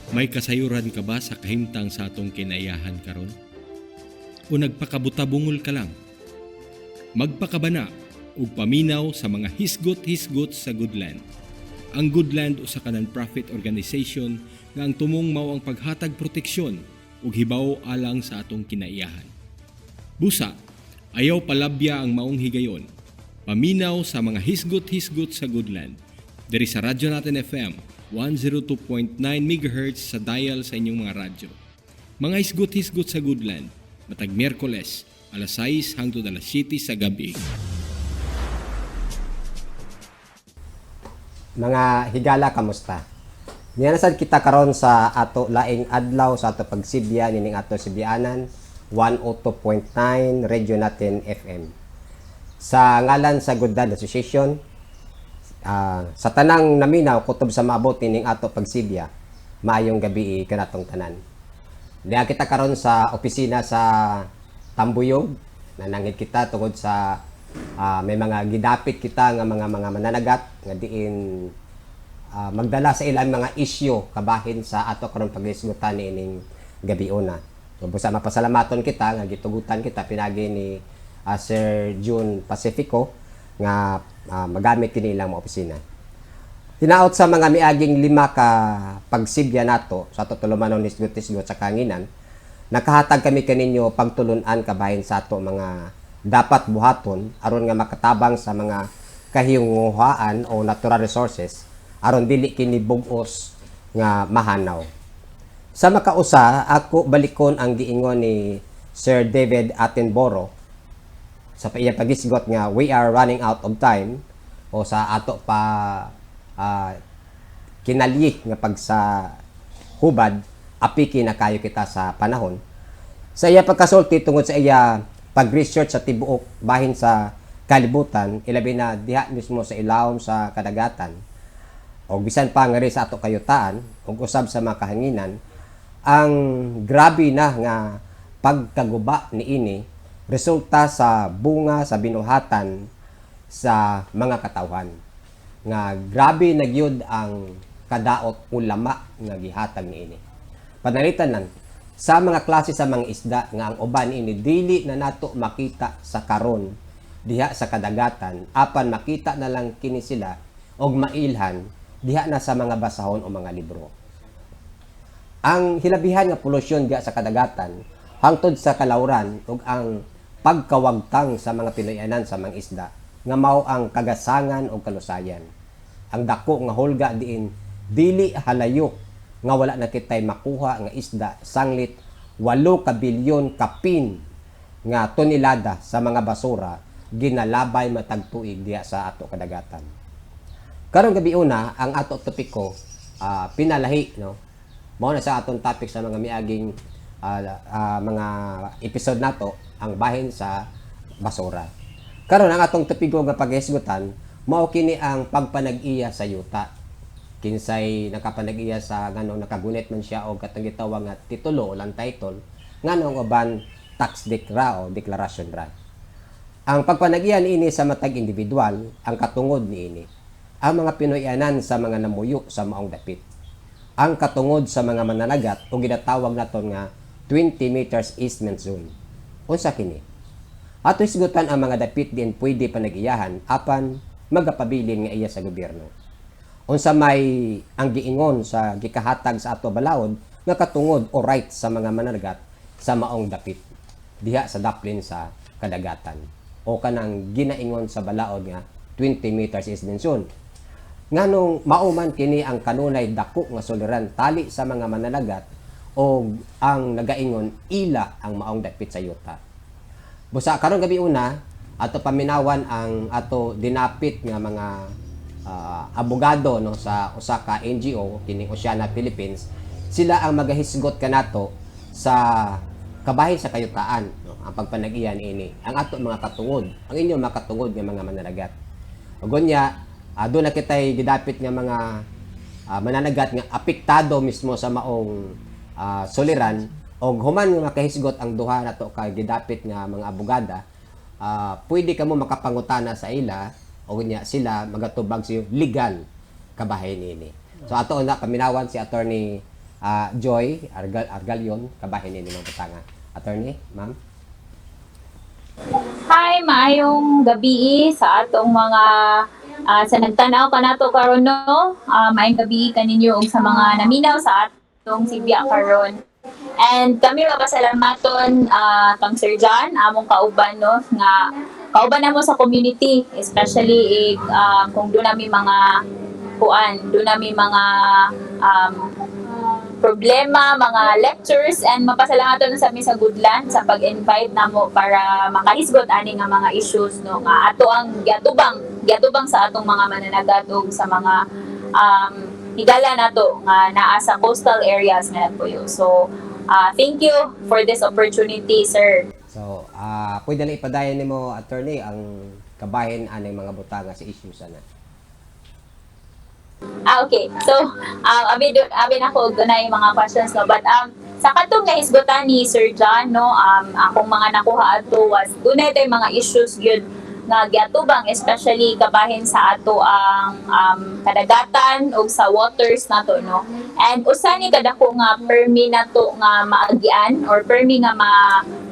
May kasayuran ka ba sa kahimtang sa atong kinaiyahan karon? O nagpakabutabungol ka lang? Magpakabana ug paminaw sa mga hisgot-hisgot sa Goodland. Ang Goodland usa ka non-profit organization nga ang tumong mao ang paghatag proteksyon ug hibaw alang sa atong kinaiyahan. Busa, ayaw palabya ang maong higayon. Paminaw sa mga hisgot-hisgot sa Goodland. Diri sa Radyo Natin FM 102.9 MHz sa dial sa inyong mga radyo. Mga hisgot-hisgot sa Goodland, matag Miyerkules, alas 6 hangtod alas 7 sa gabi. Mga higala, kamusta? Niya kita karon sa ato laing adlaw sa ato pagsibya nining ato sibianan 102.9 Radio Natin FM. Sa ngalan sa Goodland Association, sa tanang naminaw kutob sa maabot nining ato pagsibya, maayong gabi kanatong tanan. Diha kita karon sa opisina sa Tambuyog, nanangid kita tungod sa may mga gidapit kita nga mga mananagat nga diin magdala sa ilang mga isyu kabahin sa ato karon paghisgutan niining gabi una. So busa mapasalamaton kita nga gitugutan kita pinagi ni Sir June Pacifico nga magamit kini ilang mga opisina. Hinaot sa mga miaging lima ka pagsibya nato sa ato tulumanon hisgot-hisgot sa kahanginan, nakahatag kami kaninyo pagtulunan kabahin sa ato mga dapat buhaton aron nga makatabang sa mga kahiyunguhaan o natural resources aron dili kini bug-os nga mahanaw. Sa makausa, ako balikon ang giingon ni Sir David Attenborough sa iyang pagisgot nga we are running out of time o sa ato pa kinalyi nga pagsa hubad apiki na kayo kita sa panahon. Sa iya pagkasulti tungod sa iya pag-research sa tibuok bahin sa kalibutan, ilabi na diha mismo sa ilawom sa kadagatan o bisan pa nga rin sa ato kayutaan ug usab sa mga kahanginan, ang grabe na nga pagkaguba niini resulta sa bunga sa binuhatan sa mga katawhan nga grabe na gyud ang kadaot o lama nga gihatag niini. Panalitan lang sa mga klase sa mga isda nga ang uban ini dili na nato makita sa karon diha sa kadagatan, apan makita na lang kini sila og mailhan diha na sa mga basahon o mga libro. Ang hilabihan nga polusyon diha sa kadagatan hangtod sa kalawran ug ang pagkawagtang sa mga Pinoyanan sa mga isda nga mao ang kagasangan o kalusayan. Ang dako nga hulga diin dili halayo nga wala na kitay makuha nga isda sanglit 8 ka bilyon kapin nga tonelada sa mga basura ginalabay matag tuig diha sa ato kadagatan. Karong gabi una ang ato topiko pinalahi, no. Mao na sa atong topic sa mga miaging mga episode nato ang bahin sa basura. Karon ang atong topiko nga paghisgutan mao kini ang pagpanag-iya sa yuta. Kinsay nakapanag-iya sa nganong nakagunit man siya og katong gitawag nga titulo o land title, nganong uban tax dekra o deklarasyon ra. Ang pagpanag-iya niini sa matag individual ang katungod niini. Ang mga Pinoyanan sa mga namuyo sa maong dapit. Ang katungod sa mga mananagat o ginatawag naton nga 20 meters easement zone. Unsa kini? Ato hisgutan ang mga dapit din pwede panag-iyahan apan magapabilin nga iya sa gobyerno. Unsa may ang giingon sa gikahatag sa ato balaod nga katungod o right sa mga mananagat sa maong dapit diha sa daplin sa kadagatan o kanang ginaingon sa balaod nga 20 meters easement zone. Nganong mauman kini ang kanunay dako nga suliran tali sa mga mananagat o ang nagaingon ila ang maong dapit sa yuta. Busa karon gabi una ato paminawan ang ato dinapit nga mga abogado, no, sa usa ka NGO kining Oceana Philippines. Sila ang magahisgot kanato sa kabahin sa kayutaan, no, ang pagpanag-iya niini, ang ato mga katungod, ang inyong mga katungod nga mga mananagat. Ug unya doon na kitay gidapit nga mga mananagat nga apektado mismo sa maong suliran. Og human nga makahisgot ang duha nato ka gidapit nga mga abogada, pwede kamo makapangutana sa ila o nya sila magatubag sa legal kabahin niini. So ato na paminawan si Attorney Joy Argalion kabahin ini mga butanga. Attorney, ma'am. Hi, maayong gabi sa atong mga sa nagtan-aw kanato karon, no. Maayong gabi kaninyo ug sa mga naminaw sa atong sibya karon. And kami mapasalamaton kang Sir John, among kauban, no, nga kauban namo sa community, especially ig kung duna mi mga kuan, duna mi mga problema, mga lectures, and mapasalamatan sa mi sa Goodland sa pag-invite namo para makahisgot ani nga mga issues, no, nga ato ang giatubang sa atong mga mananagat ug sa mga higala nato nga naa sa coastal areas nga nagpuyo. So, thank you for this opportunity, sir. So, pwede na ipadayon nimo, attorney, ang kabahin aning mga butanga sa issues ana. Ah, okay. So, abi nako og dunay mga questions, no. But sa katong nahisgutan ni Sir John, no, akong mga nakuha ato was dunay tay mga issues gyud nga giatubang, especially kabahin sa ato ang kadagatan ug sa waters nato, no. And usa ni kadako nga permi nato nga maagian or permi nga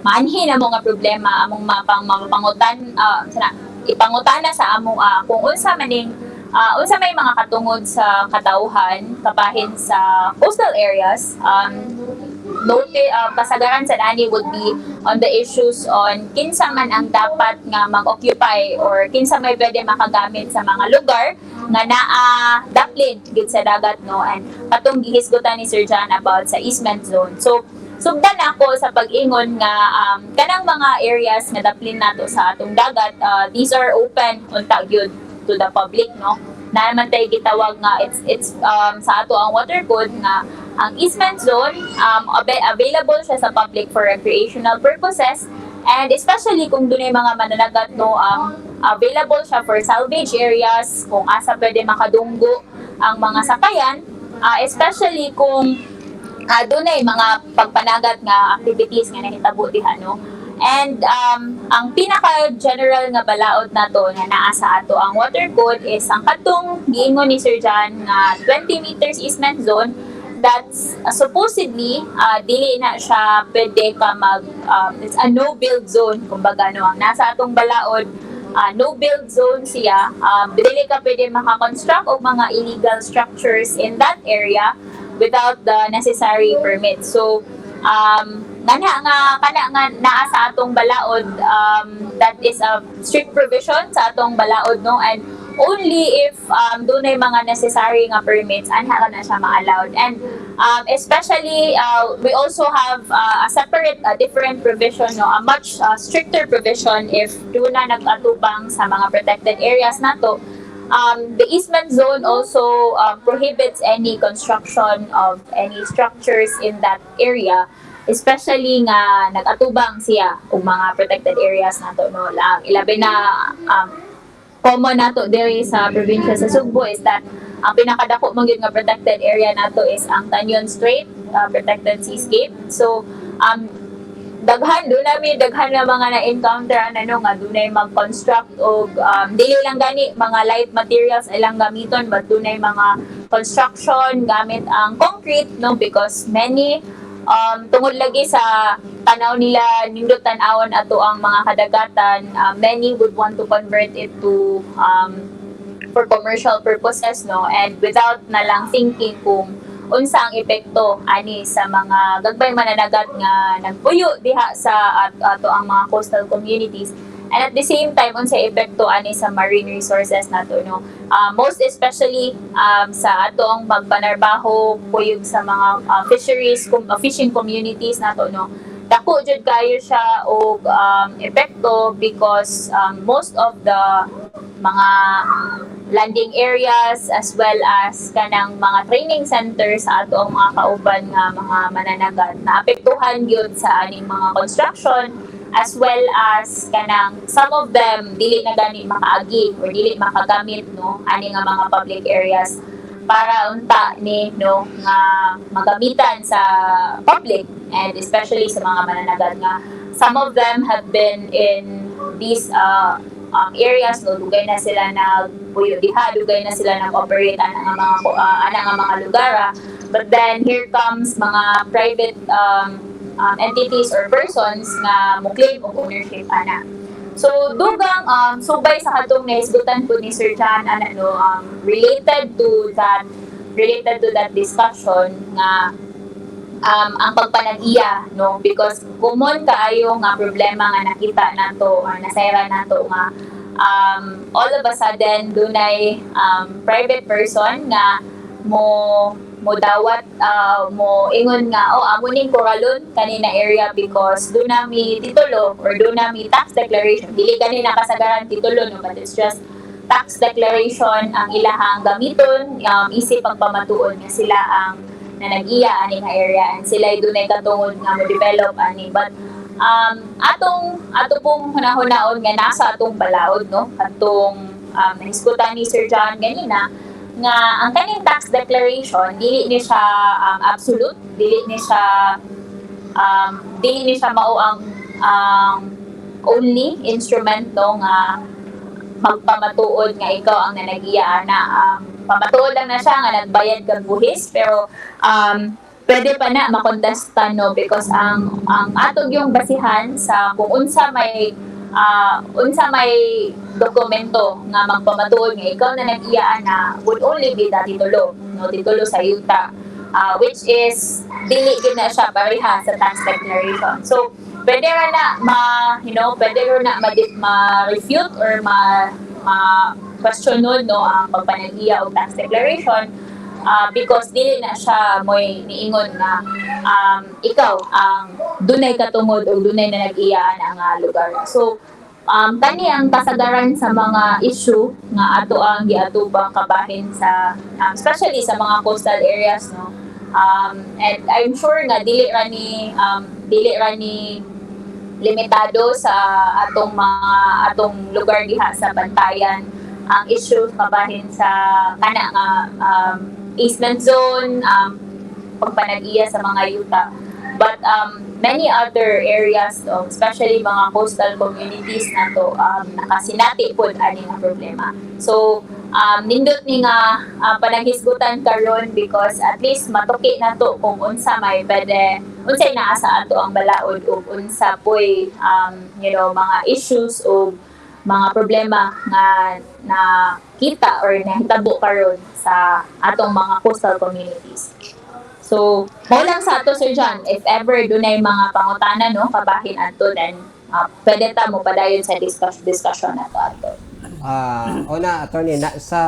maanhin amo nga problema, among mapangutan, sana ipangutana sa amo, kung unsa maning unsa may mga katungod sa katawhan kabahin sa coastal areas. Note, kasagaran sa ani would be on the issues on kinsa man ang dapat nga mag-occupy or kinsa may pwede makagamit sa mga lugar nga naa daplin gid sa dagat, no, and katong gihisgutan ni Sir John about sa easement zone. So sugdan ako sa pag-ingon nga kanang mga areas nga daplin nato sa atong dagat, these are open unta gyud to the public, no. Na man tay gitawag nga it's sa ato ang water code nga ang easement zone, available siya sa public for recreational purposes, and especially kung dunay mga mananagat, no, available siya for salvage areas kung asa pwede makadunggo ang mga sakayan, especially kung dunay mga pagpanagat nga activities nga nahitabo diha, no. And ang pinaka general nga balaod nato nga naa sa ato ang water code is ang katong giingon ni Sir John nga 20 meters easement zone. That's supposedly dili na siya pwede ka mag it's a no build zone kumbaga, no. Ang nasa atong balaod, no build zone siya. Dili ka pwede maka-construct og mga illegal structures in that area without the necessary permit. So ngana nga kana nga naa sa atong balaod, that is a strict provision sa atong balaod, no, and only if dunay mga necessary nga permits anha ka na siya ma-allowed. And especially we also have a separate, a different provision, no, a much stricter provision if duna nag-atubang sa mga protected areas nato. The easement zone also prohibits any construction of any structures in that area, especially nga nag-atubang siya og mga protected areas nato, no lang. Ilabi na common nato diri sa probinsya sa Sugbo is that ang pinakadako man gyud nga protected area nato is ang Tañon Strait protected seascape. So daghan duna mi daghan nga mga na-encounter ano nga dunay mag-construct og dili lang gani mga light materials ilang gamiton, but dunay mga construction gamit ang concrete, no, because many tungod lagi sa tanaw nila nindot tan-awon ato ang mga kadagatan, many would want to convert it to for commercial purposes, no, and without na lang thinking kung unsa ang epekto ani sa mga gagmay mananagat nga nagpuyo diha sa ato ang mga coastal communities, and at the same time unsa epekto ani sa marine resources nato, no. Most especially sa atong magpanarbaho kuyog sa mga fisheries fishing communities nato, no. Dako jud kayo siya og epekto because most of the mga landing areas as well as kanang mga training centers sa ato ang mga kauban nga mga mananagat na apektuhan gyud sa aning mga construction, as well as kanang some of them dili na gani makaagi or dili makagamit, no, ani nga mga public areas para unta ni, no, nga magamitan sa public and especially sa mga mananagat nga some of them have been in these areas, no. Dugay na sila nagpuyo diha, dugay na sila nag-operate ana nga mga lugar, ah. But But then here comes mga private entities or persons nga mo claim og ownership ana. So dugang subay sa katong nahisgutan po ni Sir John ana, no, related to that discussion nga ang pagpanag-iya, no, because common kaayo nga problema nga nakita nato or nasayran nato nga all of a sudden dunay private person nga mo mo dawat, mo ingon nga, "Oh, amo ning koralon kanina area because duna mi titulo or duna mi tax declaration." Dili gani nakasagaran titulo, no, but it's just tax declaration ang ilahang gamiton isip pagpamatuod nga sila ang na nag-iya ani nga area and sila dunay katungod nga mo develop ani. But atong ato pong hunahunahon nga nasa atong balaod, no, katong nahisgutan ni Sir John ganina nga ang kaning tax declaration dili ni siya absolute, dili ni siya mao ang only instrument, no, nga magpamatuod nga ikaw ang nanagiya na. Pamatuod lang na siya nga nagbayad kag buhis, pero pwede pa na makontesta, no, because ang atong yung basihan sa kung unsa may dokumento nga magpamatuod nga ikaw na nag-iya na would only be the titulo, no, titulo sa yuta, which is dili gyud na siya pareha sa tax declaration. So pwede ra na ma you know pwede ra na ma-refute or ma ma questionon, no, ang pagpanag-iya og tax declaration because dili na siya mo'y niingon nga ikaw ang dunay katungod o dunay na nag-iya na nga lugar. So kani ang kasagaran sa mga issue nga ato ang giatubang kabahin sa especially sa mga coastal areas, no. And I'm sure nga dili ra ni limitado sa atong mga atong lugar diha sa Bantayan ang issue kabahin sa kana nga easement zone, pagpanag-iya sa mga yuta, but many other areas, no, especially mga coastal communities nato, nakasinati pod ani nga problema. So nindot ni nga panaghisgutan karon because at least matuki nato kung unsa may pwede, unsay naa sa ato ang balaod ug unsa poy mga issues o mga problema nga na kita or nahitabo karon sa atong mga coastal communities. So, mao lang sa ato, Sir John, if ever dunay mga pangutana, no, kabahin adto, then pwede ta mo padayon sa discussion nato ato. Una, attorney, na, sa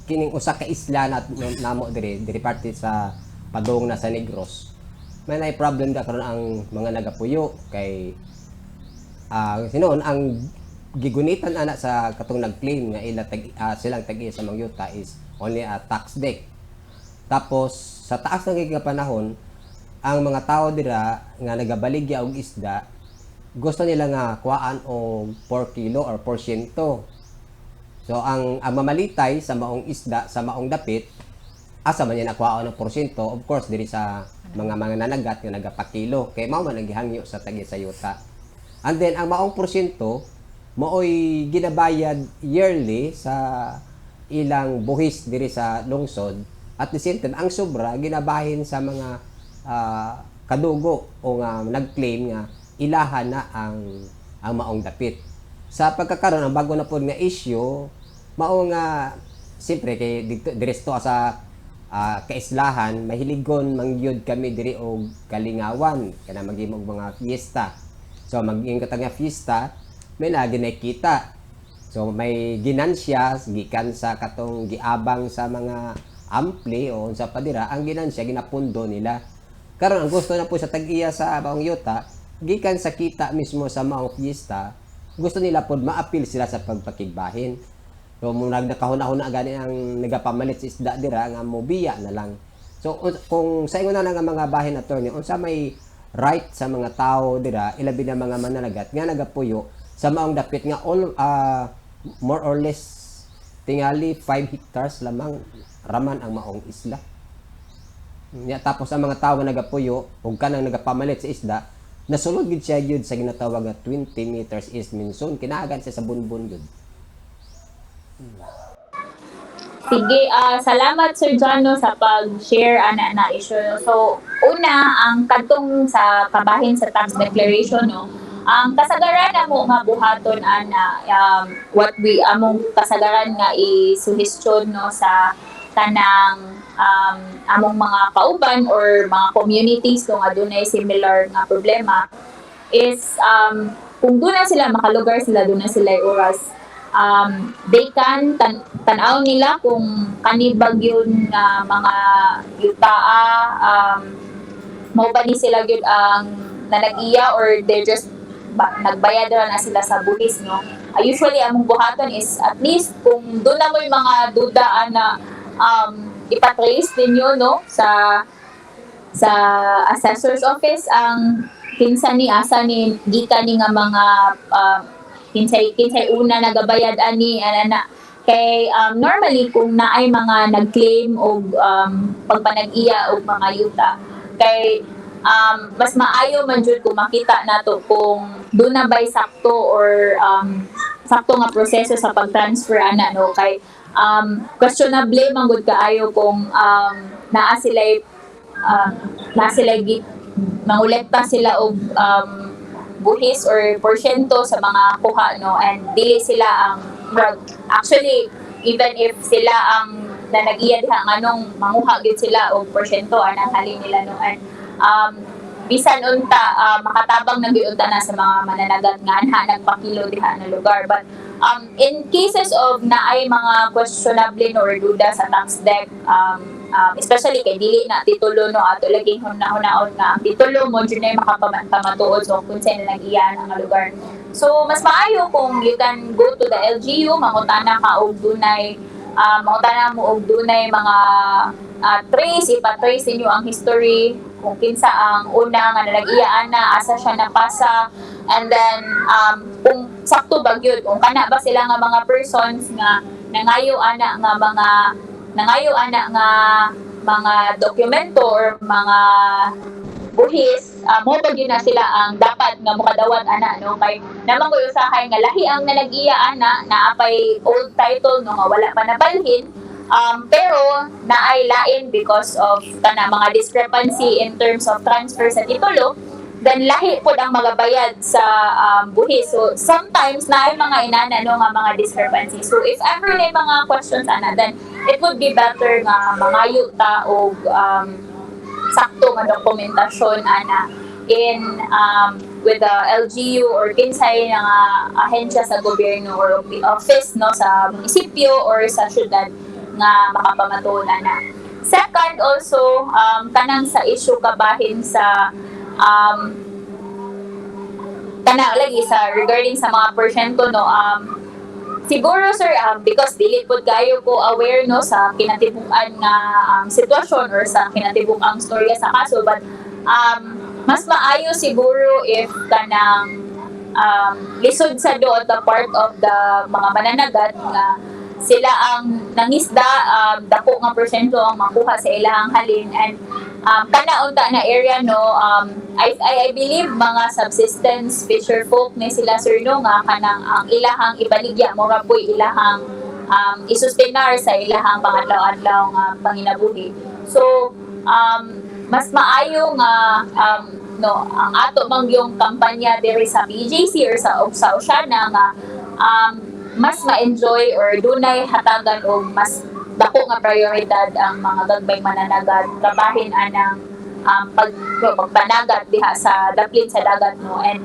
kining usa ka isla na namo diri diri parte sa padung na sa Negros. May naay problem da karon ang mga nagapuyo kay sinuon ang gigunitan ana sa katong nag-claim nga ila tag silang tag sa mga yuta is only a tax dec. Tapos sa taas ng giga panahon, ang mga tao dira nga nagabaligya og isda, gusto nila nga kuhaan og 4 kilo or porsyento. So ang mamalitay sa maong isda sa maong dapit, asa man niya nakuhaon ng porsyento? Of course, diri sa mga nanagat nga nagapakilo kay mao man ang gihangyo sa tagi sa yuta. And then ang maong porsyento maoy ginabayad yearly sa ilang buhis diri sa lungsod. At the same time, ang sobra ginabahin sa mga kadugo o nga nag-claim nga ilahan na ang maong dapit. Sa pagkakaroon, ang bago na po nga issue mao nga siyempre kay dito diresto sa kaislahan, mahiligon mangyud kami diri og kalingawan kana maghimo og mga fiesta. So mag-ingon ka nga fiesta, may lagi nakita. So may ginansya gikan sa katong giabang sa mga ampli o unsa pa dira, ang ginansya ginapundo nila. Karon ang gusto na po sa tag-iya sa maong yuta, gikan sa kita mismo sa maong fiesta, gusto nila pod maapil sila sa pagpakigbahin. So mo nakahuna-huna gani ang nagapamalit sa isda dira nga mobiya na lang. So kung sa ingon na lang ang mga bahin, attorney, unsa may right sa mga tao dira, ilabi na mga mananagat nga nagapuyo sa maong dapit nga all more or less tingali 5 hectares lamang raman ang maong isla? Nya tapos ang mga tao nga nagapuyo ug kanang nagapamalit sa isda, nasulod gid siya gyud sa ginatawag nga 20 meters easement zone, kinaagan siya sa bunbun gyud. Sige, salamat, Sir John, no, sa pag-share ana na issue. So, una, ang kadtong sa kabahin sa tax declaration, no. Ang kasagaran namo nga buhaton ana, what we among kasagaran nga i-suhestyon, no, sa kanang among mga kauban or mga communities, no, nga dunay similar nga problema is kung doon na sila makalugar sila, doon na sila oras, they can tan-aw nila kung kanibag yun nga mga yutaa, mao ba ni sila gyud ang nanag-iya or they're just ba, nagbayad ra na sila sa buhis, no. Usually among buhaton is at least kung doon na mo yung mga duda ana, ipatrace ninyo, no, sa assessor's office ang kinsa ni, asa ni gikan ni nga mga kinsay kinsay una nagabayad ani ana na. Kay normally kung naay mga nag-claim og pagpanag-iya og mga yuta, kay mas maayo man jud kung makita nato kung doon na ba'y sakto or sakto nga proseso sa pag-transfer ana, no, kay questionable man gud kaayo kung naa sila mangolekta sila og buhis or porsyento sa mga kuha, no, and dili sila ang actually, even if sila ang nanag-iya diha, nganong manguha gyud sila og porsyento anang halin nila, no? And bisan unta makatabang na gyud unta na sa mga mananagat nga anha nagpakilo diha na lugar. But in cases of naay mga questionable, no, or duda sa tax dec, especially kay dili na titulo, no, ato laging hunahunahon nga ang titulo mo jud na makapakamatuod so kung sino nag-iya ang lugar. So mas maayo kung you can go to the LGU, mangutana ka og dunay mangutana mo og dunay mga trace, ipa-trace ninyo ang history kung kinsa ang una nga nag-iya ana, asa siya napasa, and then kung sakto ba gyud, kung kana ba sila nga mga persons nga nangayo ana nga mga dokumento or mga buhis, mo ba gyud na sila ang dapat nga mokadawat ana, no? Kay naman ko usahay nga lahi ang nanag-iya ana, naapay old title, no, nga wala pa nabalhin, pero naay lain because of kana mga discrepancy in terms of transfer sa titulo, then lahi pod ang magabayad sa buhis. So sometimes naay mga inana, no, nga mga discrepancy. So if ever na mga questions ana, then it would be better nga mangayo ta og sakto nga dokumentasyon ana in with the LGU or kinsay nga ahensya sa gobyerno or office, no, sa munisipyo or sa syudad nga makapamatuod ana. Second also, kanang sa issue kabahin sa kana lagi sa regarding sa mga porsyento, no, siguro, sir, because dili pud kayo ko aware, no, sa kinatibuk-an nga sitwasyon or sa kinatibuk-ang storya sa kaso, but mas maayo siguro if kanang lisod sa do on the part of the mga mananagat nga sila ang nangisda, dako nga porsyento ang makuha sa ilahang halin. And kana unta na area, no, I believe mga subsistence fisher folk ni sila, sir, no, nga kanang ang ilahang ibaligya mo poy ilahang isustenar sa ilahang pangadlaw-adlaw nga panginabuhi. So mas maayo nga no, ang ato mang yung kampanya diri sa BJC or sa og sa Oceana nga mas ma-enjoy or dunay hatagan og mas dako nga prioridad ang mga gagmay mananagat kabahin anang pag no, pagpanagat diha sa daplin sa dagat, no, and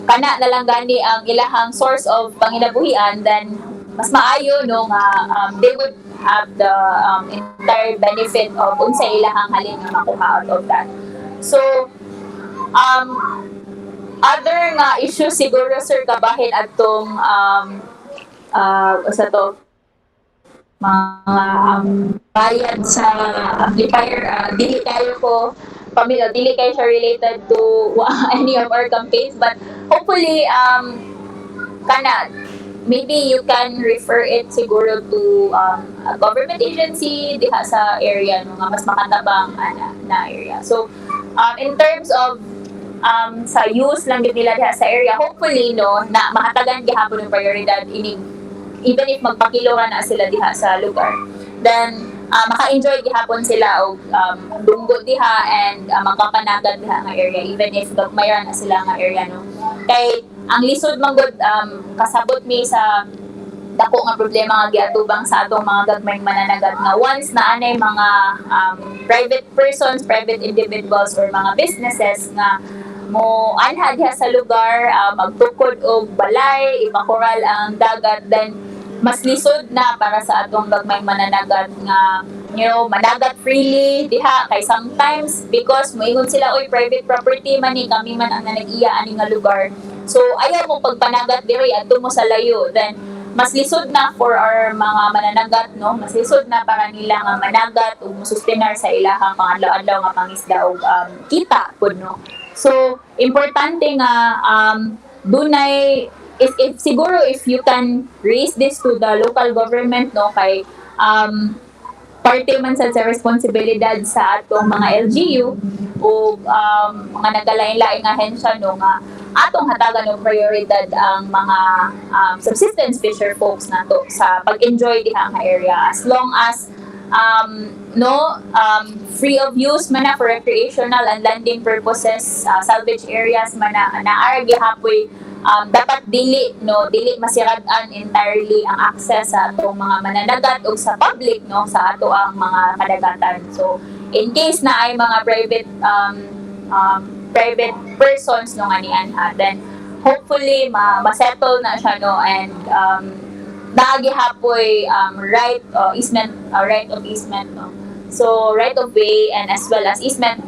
kana na lang gani ang ilahang source of panginabuhian, then mas maayo, no, nga they would have the entire benefit of unsa ilahang halin nga makuha out of that. So other nga issue siguro, sir, kabahin adtong usa to mga bayad sa amplifier, dili kayo ko pamilya, dili kayo siya related to any of our campaigns, but hopefully kana maybe you can refer it siguro to a government agency diha sa area, no, nga mas makatabang ana na area. So in terms of sa use lang gid nila diha sa area, hopefully, no, na mahatagan gihapon ng prioridad inig Even if magpakilo ra na sila diha sa lugar, then maka-enjoy gihapon sila og dunggo diha and makapanagat diha nga area, even if gagmay ra na sila nga area, no? Kay ang lisod man gud, kasabot mi sa dako nga problema nga giatubang sa atong mga gagmayng mananagat nga once na anay mga private persons, private individuals or mga businesses nga mo anha diha sa lugar, magtukod og balay, ipakoral ang dagat, then mas lisod na para sa atong gagmayng mananagat nga managat freely diha, kay sometimes because moingon sila, "Oy, private property man ni, kami man ang nag-iya ani nga lugar, so ayaw mo pagpanagat diri, adto mo sa layo." Then mas lisod na for our mga mananagat, no? Mas lisod na para nila nga managat ug mosustenar sa ilahang pangadlaw-adlaw nga pangisda ug kita pud, no? So importante nga dunay if siguro if you can raise this to the local government, no, kay parte man sad sa responsibilidad sa atong mga LGU o mga nagkalain-laing ahensya, no, nga atong hatagan og prioridad ang mga subsistence fisher folks nato sa pag-enjoy diha nga area, as long as no free of use man na for recreational and landing purposes, salvage areas man na naa gihapoy dapat dili, no, dili masirad-an entirely ang access sa atong mga mananagat ug sa public, no, sa ato ang mga kadagatan. So in case na ay mga private persons, no, nga nianha, then hopefully ma-settle na siya, no, and naa gihapoy right easement, right of easement, no? So right of way and as well as easement,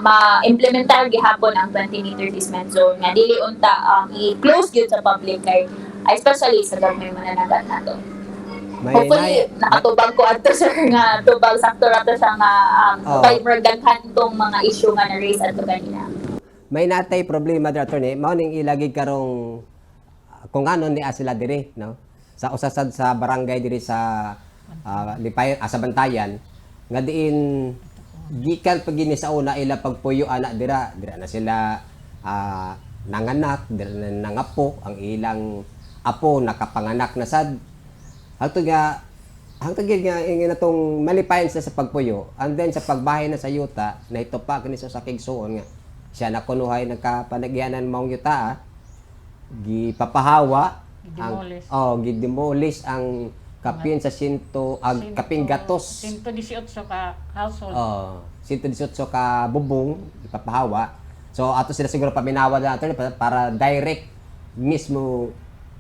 ma-implementar gihapon ang 20 meter easement zone nga dili unta i-close gyud sa public, kay especially sa gagmay mananagat nato. May Hopefully nakatubag ko adto, sir, nga tubag sakto ra to siya nga kay murag daghan tong mga issue nga na raise adto ganina. May natay problema dira, attorney, mao ning ilagi karong kung ano ni sila diri, no, sa usa sad sa barangay diri sa Lipay, sa Bantayan, nga diin gikan pag gini sa una ila pagpuyo ana dira dira na sila nanganak dira na, nangapo ang ilang apo, nakapanganak na sad. Hangtod nga ingin na tong malipayan sila sa pagpuyo, and then sa pagbahin na sa yuta nahitupa kini sa kigsuon nga siya na kunuhay nagkapanagyanan maong yuta, gipapahawa ang Gidemolish. Oh, gidemolish ang kapin sa sinto ag kaping gatos. 118 ka household. Oh, 118 ka bubong ipapahawa. So ato sila siguro paminawa na attorney para direct mismo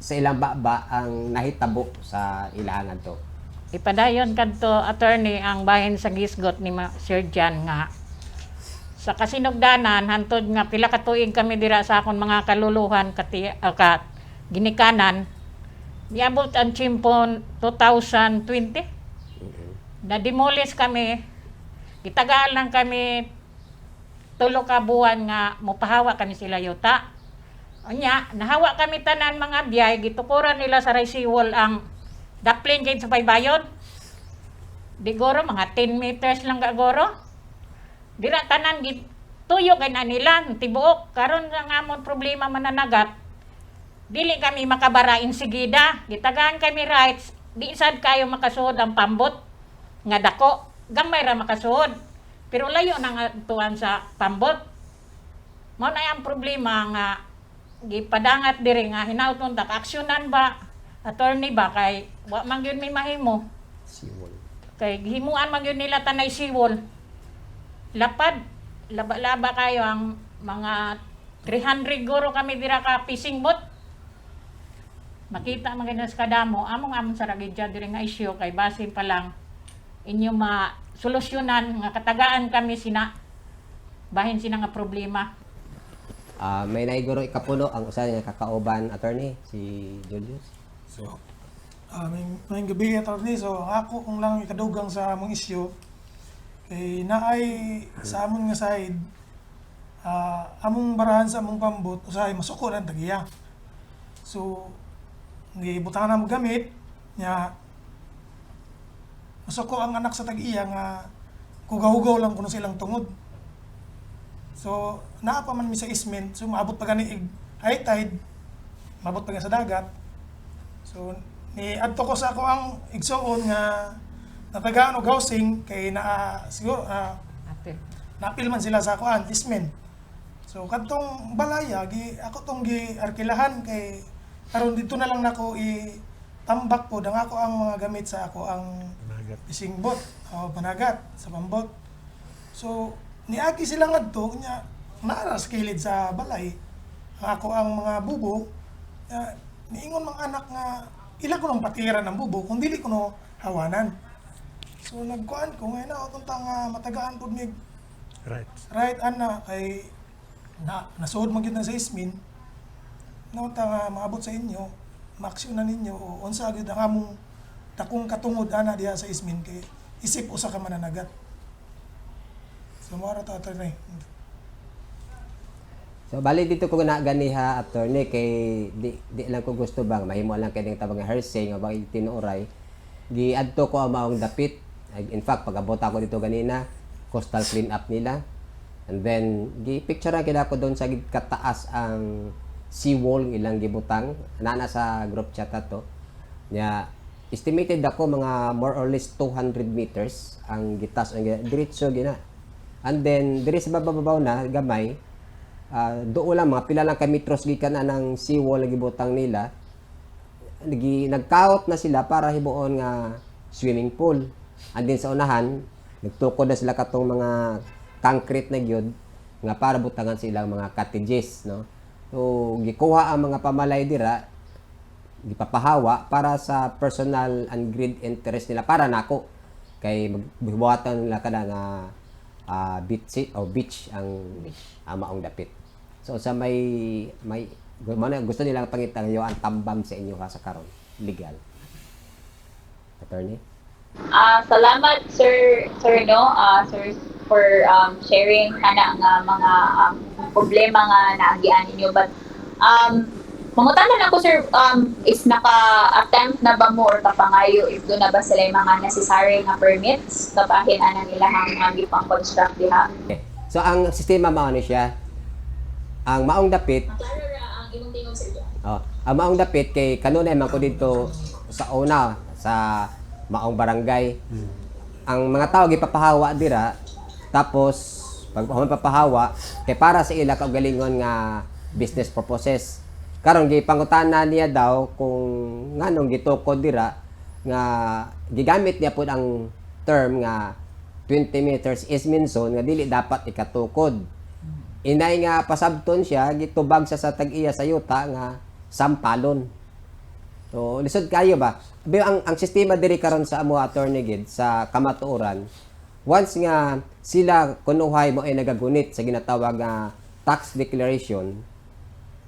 sa ilang baba ang nahitabo sa ilangan to. Ipadayon kadto, attorney, ang bahin sa gisgot ni Sir John nga sa kasinugdanan hantod nga pila ka tuig kami dira sa akon mga kaluluhan kati, kat ginikanan, niabot ang tiempon 2020 na demolish kami. Gitagaan lang kami 3 ka buwan nga mopahawa kami sila yuta. Unya nahawa kami tanan mga biyay, gitukuran nila sa seawall ang daplin kay sa baybayon. Di goro mga 10 meters lang ka goro. Dira tanan tuyo kay na nila tibuok. Karon nga amon problema mananagat. Dili kami makabarain sigida. Gitagaan kami rights, di sad kayo makasuod ang pambot nga dako. Gamay ra makasuod. Pero layo na nga tuan sa pambot. Mao na ang problema nga gipadangat diri nga hinauton ta aksyonan ba, attorney ba, kay wa man gyud may mahimo. Seawall. Kay gihimuan man gyud nila tanay seawall. Lapad, laba-laba kayo ang mga 300 guro kami dira ka fishing boat. Makita man gyud sa kadamo among amon sa ragidya diri nga issue, kay basin pa lang inyo ma solusyonan nga katagaan kami sina bahin sina nga problema. May naiguro ikapuno ang usa niya kakauban, attorney, si Julius. So, may gabi, attorney. So, ang ako kung lang ikadugang sa among issue, kay naay sa amon nga side, among barahan sa among pambot, usahay masuko lang tagiya. So, gibutangan na mo gamit, nya masuko ang anak sa tag-iya nga kugaw-hugaw lang kuno silang tungod. So, naa pa man mi sa easement, so maabot pa gani ig high tide, maabot pa gani sa dagat. So, Ni adto ko sa ako ang igsuon nga natagaan og housing kay naa siguro Ate. napil man sila sa akuan easement. So kadtong balaya gi ako tong gi arkilahan kay karon dito na lang nako i tambak po ang ako ang mga gamit sa ako ang Panagat. fishing boat o panagat sa pambot. So niagi sila ngadto nya naa sa kilid sa balay ang ako ang mga bubo niingon mga anak nga ila ko nang patiran ang bubo kung dili ko no hawanan. So nagkuan ko ngayon na utong nga matagaan pud mig right ana kay na nasuod man gyud na sa ismin no ta nga maabot sa inyo maaksyonan ninyo o unsa gyud ang among dakong katungod ana diha sa ismin kay isip usa ka mananagat. So mao ra to, attorney. So bali dito ko na ganiha, attorney, kay di lang ko gusto bang mahimo lang kay ning tabang nga hearsay nga bang tinuoray. Giadto ko ang maong dapit. In fact, pag-abot ako dito ganina, coastal clean up nila. And then gi picture kila ko doon sa kataas ang seawall ilang gibutang nana sa group chat ato. Nya estimated ako mga more or less 200 meters ang gitas ang diretso gina. And then diri sa bababaw na gamay, doon lang mga pila lang ka metros gikan na ng seawall nga gibutang nila. Nagkaot na sila para himuon nga swimming pool. And then sa unahan, nagtukod na sila katong mga concrete na gyud nga para butangan silang mga cottages, no? So gikuha ang mga pamalay dira, gipapahawa para sa personal and greed interest nila para nako kay magbuhatan nila kada nga beach o beach ang maong dapit. So sa may mo na gusto nilang pangitang yo ang tambam sa inyo ka sa karon legal. Attorney? Salamat, sir, no, sir, for sharing kana nga mga problema nga naagian ninyo, but mangutana lang ko, sir, is naka-attempt na ba mo or kapangayo if doon na ba sila yung mga necessary nga permits kapahin anang ilahang mga gipang construct diha? Okay. So ang sistema mao ni siya. Ang maong dapit. Klaro ra ang imong tingog, sir John. Oh, ang maong dapit kay kanunay man ko dito sa una sa maong barangay. Ang mga tao gipapahawa dira, tapos pag human papahawa kay para sa ila kaugalingon nga business purposes. Karon gipangutana niya daw kung nganong gitukod dira nga gigamit niya pud ang term nga 20 meters easement zone nga dili dapat ikatukod. Inay nga pasabton siya, gitubag siya sa tag-iya sa yuta nga sampalon. So, lisod kayo ba? Abi, ang sistema diri karon sa amo, attorney gid sa kamatuoran, once nga sila kunuhay mo ay nagagunit sa ginatawag nga tax declaration,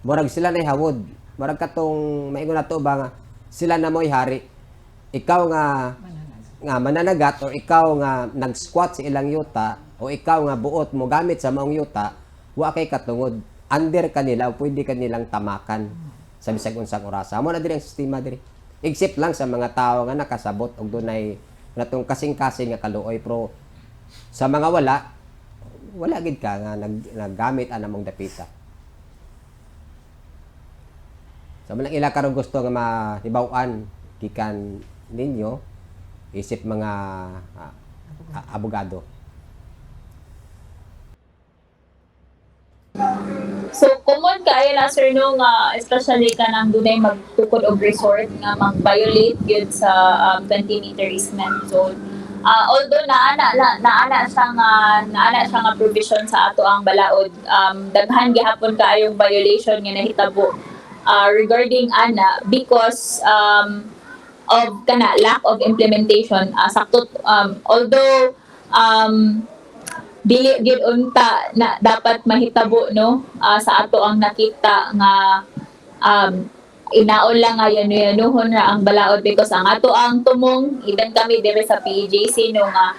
murag sila na hawod. Murag katong maingon nato ba nga sila na mo'y hari. Ikaw nga nga mananagat or ikaw nga nag-squat sa ilang yuta o ikaw nga buot mo gamit sa maong yuta, wa kay katungod. Under kanila o pwede kanilang tamakan sa bisag unsang orasa. Mo na diri ang sistema diri. Except lang sa mga tao nga nakasabot og dunay natong kasing-kasing nga kaluoy, pero sa mga wala, wala gid ka nga naggamit ana mong dapita. So man lang ila karon gusto nga mahibaw-an gikan ninyo isip mga abogado. So common kaayo na, sir, no, nga especially kanang dunay magtukod og resort nga mag-violate gyud sa 20 meter easement zone. Although naana siya nga provision sa ato ang balaod, daghan gihapon kaayong violation nga nahitabo regarding ana because of kana lack of implementation. Sakto, although dili gyud unta na dapat mahitabo, no, sa ato ang nakita nga inaon lang nga yanuyanuhon ra ang balaod because ang ato ang tumong, even kami diri sa PEJC, no, nga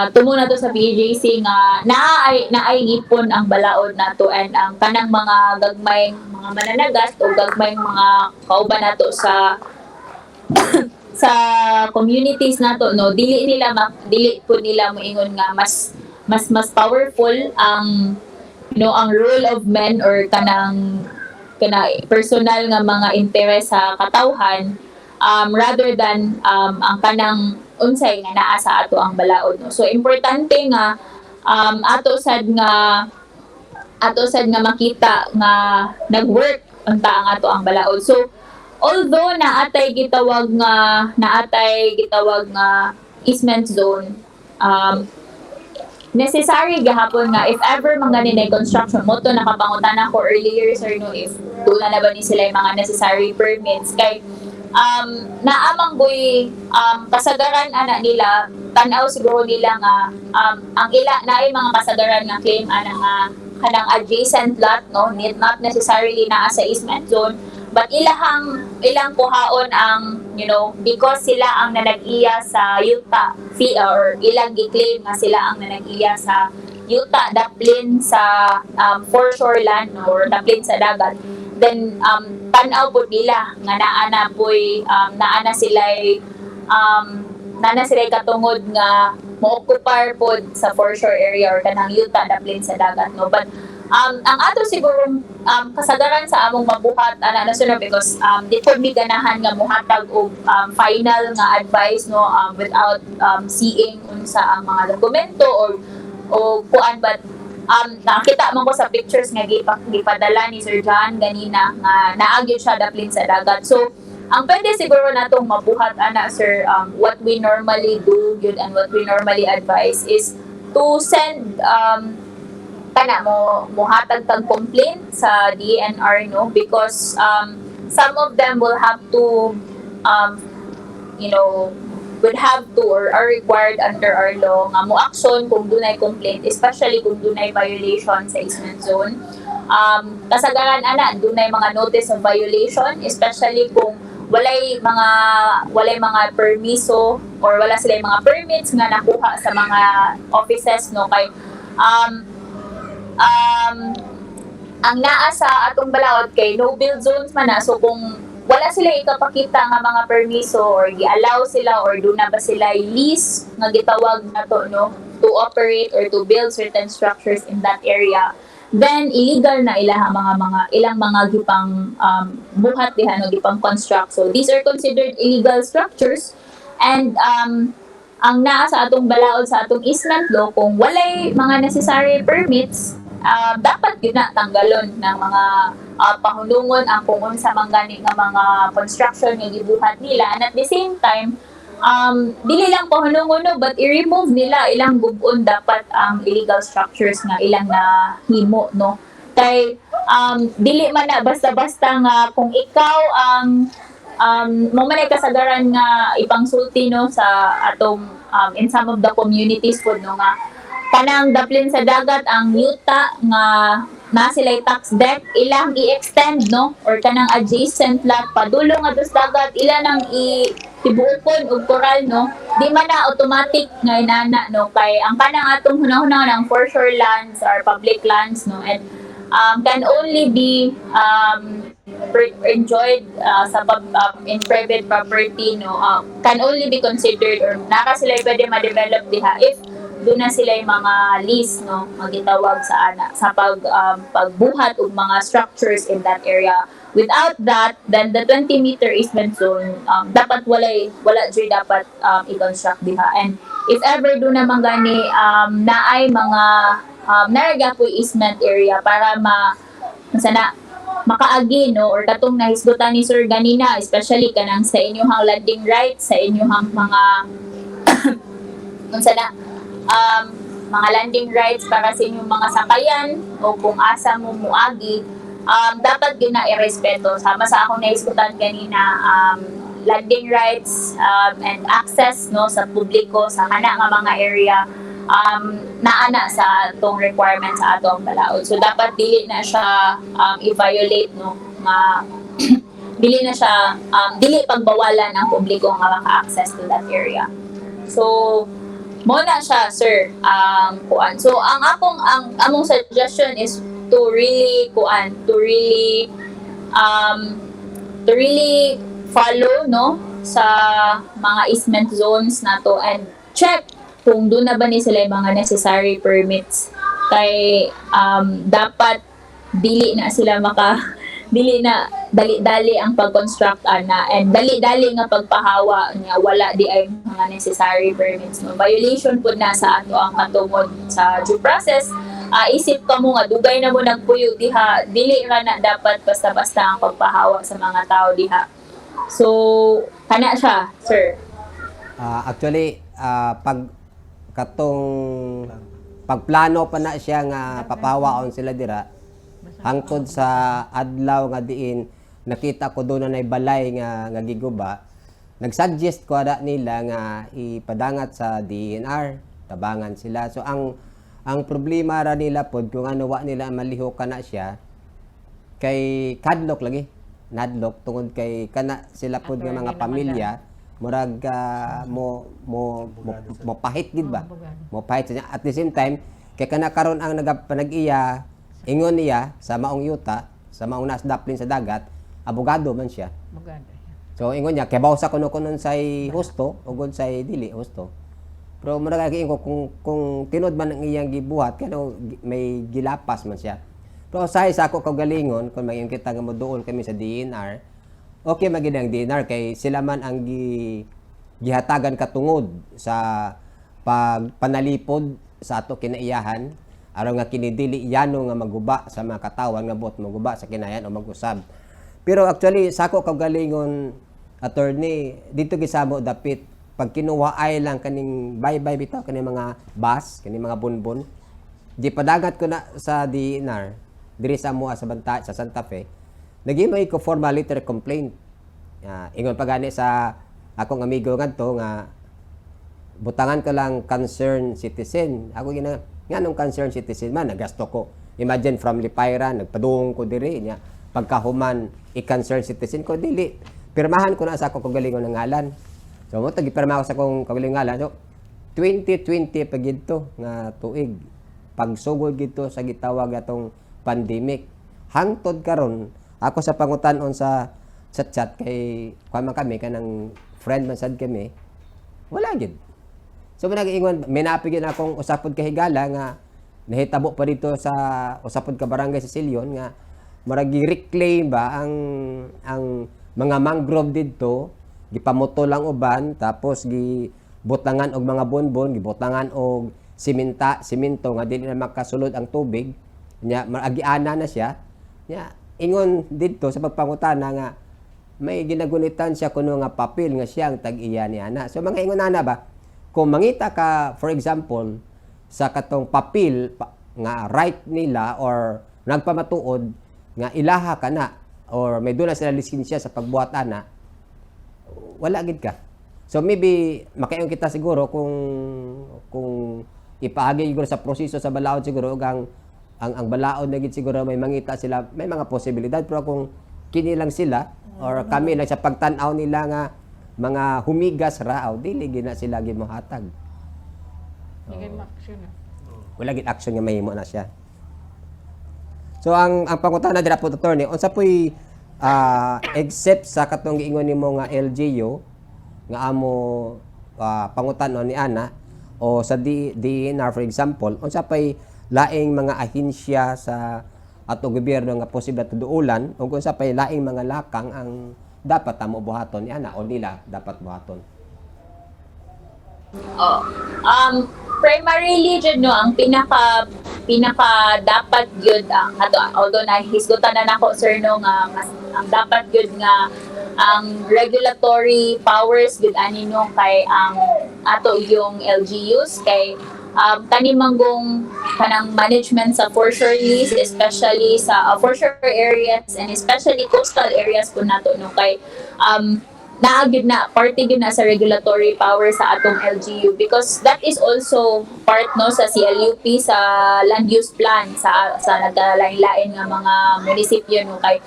tumong nato sa PEJC nga naay ngipon ang balaod nato and ang kanang mga gagmay mga mananagat o gagmay mga kauban nato sa communities nato, no, dili po nila moingon nga mas mas powerful ang, no, ang rule of men or kanang kana personal nga mga interes sa katawhan rather than ang kanang unsay nga naa sa ato ang balaod, no. So importante nga ato sad nga makita nga nag-work unta ang ato ang balaod. So although naatay gitawag nga easement zone, necessary gahapon nga if ever mga ninay construction mo to, nakapangutan ako earlier, sir, no, if duna na ba ni sila yung mga necessary permits, kay naamang boy kasagaran ana nila, tan-aw siguro nila nga ang ila naay mga kasagaran nga claim ana nga kanang adjacent lot, no, need not necessarily naa sa easement zone, but ilahang ilang kuhaon ang because sila ang nanag-iya sa yuta fee or ilang gi-claim nga sila ang nanag-iya sa yuta daplin sa foreshore land, no, or daplin sa dagat, then tan-aw pud nila nga naa na sila katungod nga mo-occupy pod sa foreshore area or kanang yuta daplin sa dagat, no. But ang ato siguro kasagaran sa among mabuhat ana na sunod, because di po mi ganahan nga muhatag og final nga advice, no, without seeing unsa ang mga dokumento or o kuan, but nakita man ko sa pictures nga gipadala ni Sir John ganina nga naa gyud siya daplin sa dagat. So ang pwede siguro natong mabuhat ana, sir, what we normally do gyud and what we normally advise is to send kana mo muhatag tag complaint sa DENR, no, because some of them will have to would have to or are required under our law nga mo action kung dunay complaint, especially kung dunay violation sa easement zone. Kasagaran ana dunay mga notice of violation, especially kung walay mga permiso or wala sila mga permits nga nakuha sa mga offices, no, kay ang naa sa atong balaod kay no build zones man na. So kung wala sila ikapakita nga mga permiso or gi-allow sila or duna ba sila lease nga gitawag nato, no, to operate or to build certain structures in that area, then illegal na ilang mga ilang mga gipang buhat diha, no, gipang construct. So these are considered illegal structures and ang naa sa atong balaod, sa atong easement law, kung walay mga necessary permits, dapat yun na tanggalon ng mga pahunungon ang kung unsa man gani nga mga construction nga gibuhat nila. And at the same time, dili lang pahunungon, no, but i-remove nila, ilang gub-on dapat ang illegal structures nga ilang na himo, no, kay dili man na basta-basta nga kung ikaw ang mo man ay kasagaran nga ipangsulti, no, sa atong in some of the communities pod, no, nga kanang daplin sa dagat ang yuta nga na sila tax deck, ilang i-extend, no, or kanang adjacent lot padulong nga sa dagat, ila nang i tibuokon og koral, no. Di man na automatic nga inana, no, kay ang kanang atong hunahuna ng foreshore lands or public lands, no, and can only be enjoyed in private property, no, can only be considered or naka sila pwede ma-develop diha if duna sila yung mga lease, no, magitawag sa ana sa pagbuhat og mga structures in that area. Without that, then the 20-meter easement zone, dapat wala jud dapat i-construct diha. And if ever duna man gani naay mga naa gyapoy easement area para ma sana makaagi, no, or katong nahisgutan ni sir ganina, especially kanang sa inyong landing rights, sa inyong mga unsa na mga landing rights para sa inyong mga sakayan o kung asa mo muagi, dapat gyud na irespeto. Sama sa akong nahisgutan ganina, landing rights and access, no, sa publiko sa kana nga mga area, naa na sa atong requirements sa atong balaod. So dapat dili na siya i-violate, no, nga dili na siya dili pagbawalan ang publiko nga maka-access to that area. So mo na siya, sir, ang kuan. So ang akong ang among suggestion is to really kuan, to really follow, no, sa mga easement zones nato and check kung duna ba ni sila yung mga necessary permits, kay dapat dili na sila maka Dili na dali-dali ang pag-construct ana and dali-dali nga pagpahawa nga wala di ay mga necessary permits, no? Violation pud na sa ato ang katungod sa due process. Isip ka mo nga dugay na mo nagpuyo diha, dili ra na dapat basta-basta ang pagpahawa sa mga tao diha. So kana siya, sir. Actually, pag katong pagplano pa na siya nga papahawaon sila dira hangtod sa adlaw nga diin nakita ko doon na balay nga nga giguba, nagsuggest ko ada nila nga ipadangat sa DENR, tabangan sila. So ang problema ra nila pod kung ano wa nila malihok na siya kay kadlok lagi, nadlok tungod kay kana sila pod nga mga Attorney naman. Pamilya murag mo pahit gid ba, mo pahit sa niya. At the same time kay kana karon ang nagapanag-iya, ingon niya sa maong yuta, sa maong nasdaplin sa dagat, abogado man siya. Abogado. So ingon niya kay sa kuno kunon say husto ug say dili husto, pero murag kay ko kung tinud man ang iyang gibuhat kano may gilapas man siya. Pero usahay sa ako kaugalingon, kung mayon kita nga moduol kami sa DENR, okay man gid ang DENR kay sila man ang gihatagan katungod sa pagpanalipod sa ato kinaiyahan aron nga kini dili yano nga maguba sa mga katawan nga buot maguba sa kinayan o mag-usab. Pero actually sa ako kaugalingon, attorney, dito gisamo dapit pag kinuha ay lang kaning bye-bye bitaw kaning mga bus, kaning mga bonbon. Di padagat ko na sa DENR diri sa amoa sa Banta, sa Santa Fe. Nagimo ko formal letter complaint. Ingon pa gani sa akong amigo ngadto nga butangan ka lang concerned citizen. Ako gina nganong concerned citizen man, nagasto ko. Imagine, from Lipayra nagpadung ko diri niya. Pagkahuman i-concerned citizen ko, dili. Pirmahan ko na sa akong kagalingon ng ngalan. So mo tagi pirma ko sa akong kagalingon ngalan. So 2020 pa gidto nga tuig. Pagsugod gidto sa gitawag atong pandemic. Hangtod karon ako sa pangutan-on sa chat-chat kay kuan man kami, kanang friend man sad kami, wala gid. So mo nag-ingon, may napi gid akong usapod ka higala nga nahitabo pa dito sa usapod ka barangay sa Silyon nga murag gi-reclaim ba ang mga mangrove didto, gipamutol ang uban tapos gibutangan og mga bonbon, gibutangan og simento nga dili na makasulod ang tubig nya, maagiana na siya nya. Ingon didto sa pagpangutana nga may ginagunitan siya kuno nga papel nga siya ang tag-iya ni ana. So mga ingon ana ba, kung mangita ka, for example, sa katong papel nga right nila or nagpamatuod nga ilaha ka na or may duna sila lisensya sa pagbuhat ana, wala gid ka. So maybe makaingon kita siguro kung ipaagi siguro sa proseso sa balaod siguro ug ang balaod na gid siguro may mangita sila, may mga posibilidad. Pero kung kini lang sila or kami lang sa pagtan-aw nila nga mga humigas ra aw dili gid na sila gimohatag. Hindi ma-action. Wala gid action nga mahimo na siya. So ang pangutana dira po, attorney, unsa po'y except sa katong giingon nimo nga LGU nga amo pangutan-on ni ana o sa DENR, for example, unsa pay laing mga ahensya sa ato gobyerno nga posible ato duulan ug unsa pay laing mga lakang ang dapat amo buhaton ni ana o nila dapat buhaton? Oh. Primarily jud no, ang pinaka pinaka dapat gyud ang ato, although nahisgutan na nako, sir, no, nga mas ang dapat gyud nga ang regulatory powers gyud ani no kay ang ato yung LGUs kay kani manggong kanang management sa foreshore lease, especially sa foreshore areas and especially coastal areas po nato no, kay naa gyud na parte gyud na sa regulatory power sa atong LGU because that is also part no sa CLUP, sa land use plan sa nagkalain-lain nga mga munisipyo no, kay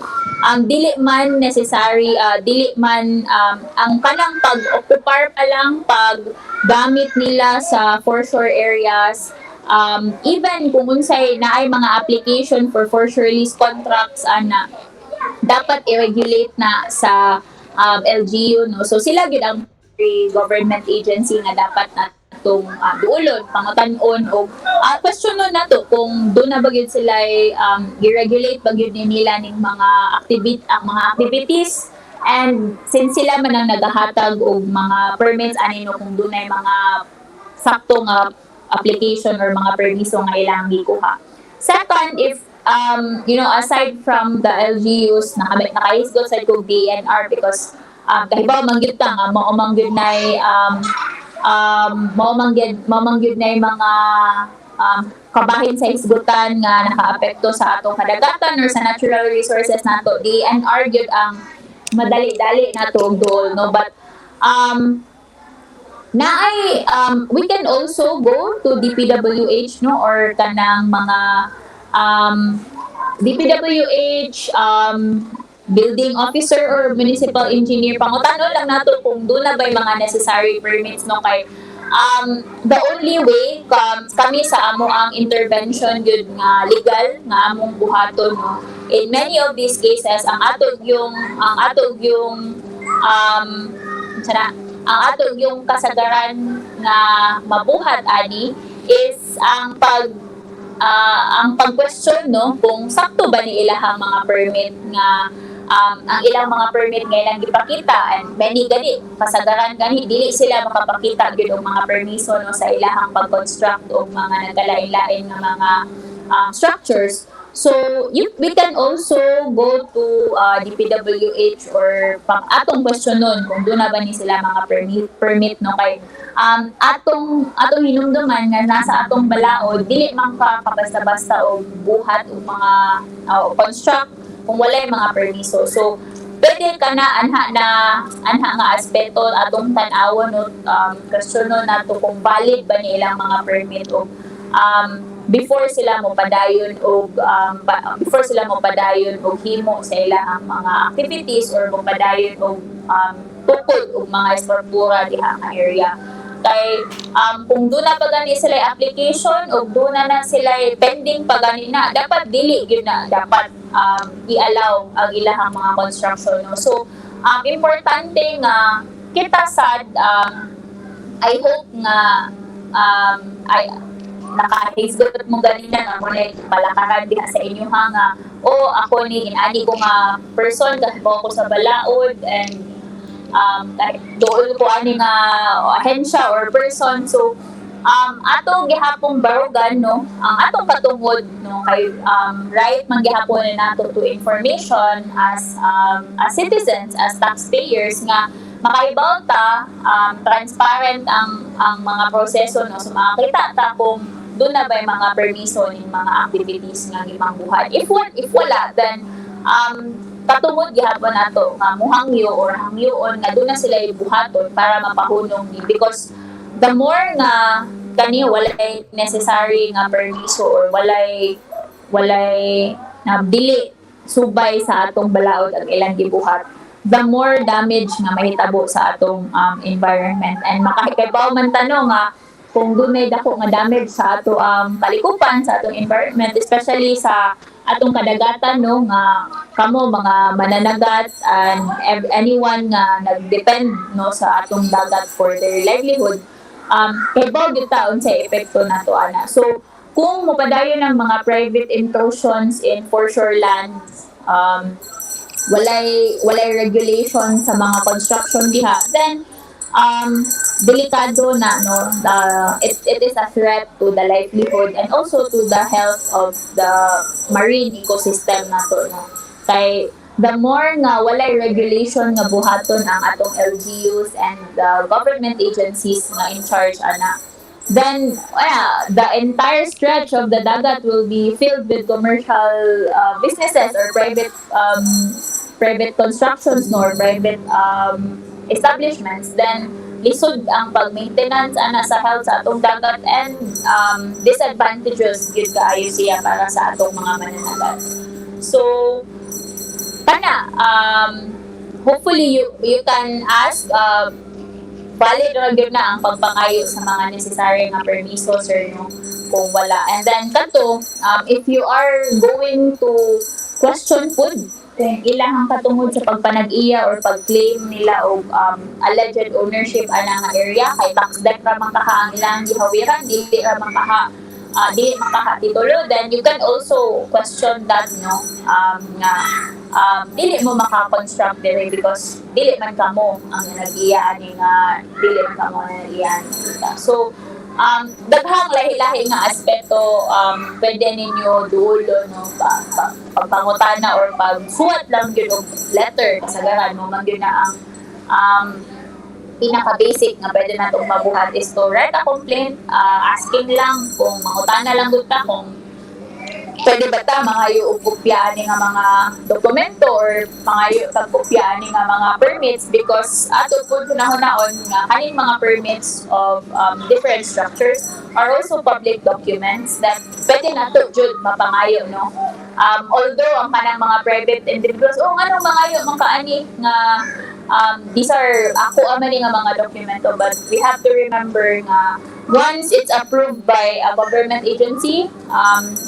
ang dili man necessary, dili man ang kanang pag-occupar pa lang, pag gamit nila sa foreshore areas, even kung unsay naay mga application for foreshore lease contracts ana, dapat i-regulate na sa LGU no. So sila gyud ang government agency nga dapat na atong duolon, pangutan-on og questionon nato kung duna ba gyud sila gi-regulate ba gyud ni nila ning mga activity, ang mga activities, and since sila man ang nagahatag og mga permits ani, no, kung dunay mga sakto nga application or mga permiso nga ilang gikuha. Second, if aside from the LGUs na kami nakahisgot sa kog DENR because kahibaw man gyud ta nga mao man gyud nay mga kabahin sa hisgutan nga nakaapekto sa atong kadagatan or sa natural resources nato, DENR gyud ang madali-dali nato og duol, no? But naay we can also go to DPWH, no, or kanang mga DPWH, building officer or municipal engineer. Pangutano lang nato kung duna ba'y mga necessary permits, no, kay the only way kami sa amo ang intervention gyud nga legal nga among buhaton, no, in many of these cases, ang ato yung sana ang ato yung kasagaran nga mabuhat ani is ang pag-question, no, kung sakto ba ni ilahang mga permit nga ang ilang mga permit nga ilang gipakita. And many gani, kasagaran gani, dili sila makapakita gyud og mga permiso, no, sa ilahang pag-construct og mga nagkalain-lain nga mga structures. So we can also go to DPWH or pang atong questionon kung duna ba ni sila mga permit, no, kay atong hinumduman nga nasa atong balaod, dili man ka kabasta-basta og buhat og mga construct kung walay mga permiso. So pwede ka na anha na anha nga aspeto atong tan-awon, no, questionon nato kung valid ba ni ilang mga permit o before sila mo padayon og himo sa ilang mga activities or mo padayon og tukod og mga estruktura diha nga area, kay kung duna pa gani sila application o duna na sila pending pa gani na, dapat dili gyud na dapat i-allow ang ilahang mga construction, no? So importante nga kita sad, I hope nga ay nakahisgot mo ganina nga mo na palakaran diha sa inyo ha, nga o ako ni inani ko nga person, kahibaw ko sa balaod and kahit duol ko ani nga ahensya or person. So ato gihapong barugan, no, ang atong katungod, no, kay right man gihapon na nato to information as citizens, as taxpayers, nga makaibaw ta, transparent ang mga proseso, no? So makakita ta kung duna ba mga permiso ning mga activities nga gimangbuhat. If wala, then katungod gihapon nato nga muhangyo or hangyoon nga duna sila buhaton para mapahunong ni, because the more nga kani walay necessary nga permiso or walay na dili subay sa atong balaod ang ilang gibuhat, the more damage nga mahitabo sa atong environment. And makahikabaw man tanong nga kung dunay dako nga damage sa ato kalikupan, sa atong environment, especially sa atong kadagatan, no, nga kamo mga mananagat and anyone nga nagdepend, no, sa atong dagat for their livelihood, kay baw gyud ta unsay epekto nato ana. So kung mopadayon ang mga private intrusions in foreshore lands, walay regulation sa mga construction diha, then delikado na, no? It is a threat to the livelihood and also to the health of the marine ecosystem nato, no, kay the more nga walay regulation nga buhaton ang atong LGUs and the government agencies nga in charge ana, then the entire stretch of the dagat will be filled with commercial businesses or private constructions, no, or private establishments. Then lisod ang pag-maintenance ana sa health sa atong dagat and disadvantageous gyud kaayo siya para sa atong mga mananagat. So kana, hopefully you can ask, valid ra gyud na ang pagpangayo sa mga necessary nga permiso, sir, no, kung wala. And then kato, if you are going to question food Kung ilahang katungod sa pagpanag-iya or pag-claim nila og alleged ownership ana nga area kay tax dec ra man kaha ang ilang gihawiran, dili ra man kaha dili man kaha titulo, then you can also question that, no, nga dili mo maka-construct diri because dili man kamo ang nag-iya ani nga dili man kamo ang nag-iya ani kita. So daghang lahi-lahi nga aspeto pwede ninyo dulo, no, pa pagpangutana or pagsuwat lang gyud og letter. Kasagaran mo man gyud na ang pinaka-basic nga pwede natong mabuhat is to write a complaint, asking lang kung mangutana lang gud ta kung pwede ba ta mangayo og kopya ani nga mga dokumento or mangayo pag kopya ani nga mga permits, because ato pud hunahunaon nga kaning mga permits of different structures are also public documents that pwede nato jud mapangayo, no? Although ang kanang mga private individuals, "Oh, nganong mangayo man ka ani nga these are ako man ni nga mga dokumento?" But we have to remember nga once it's approved by a government agency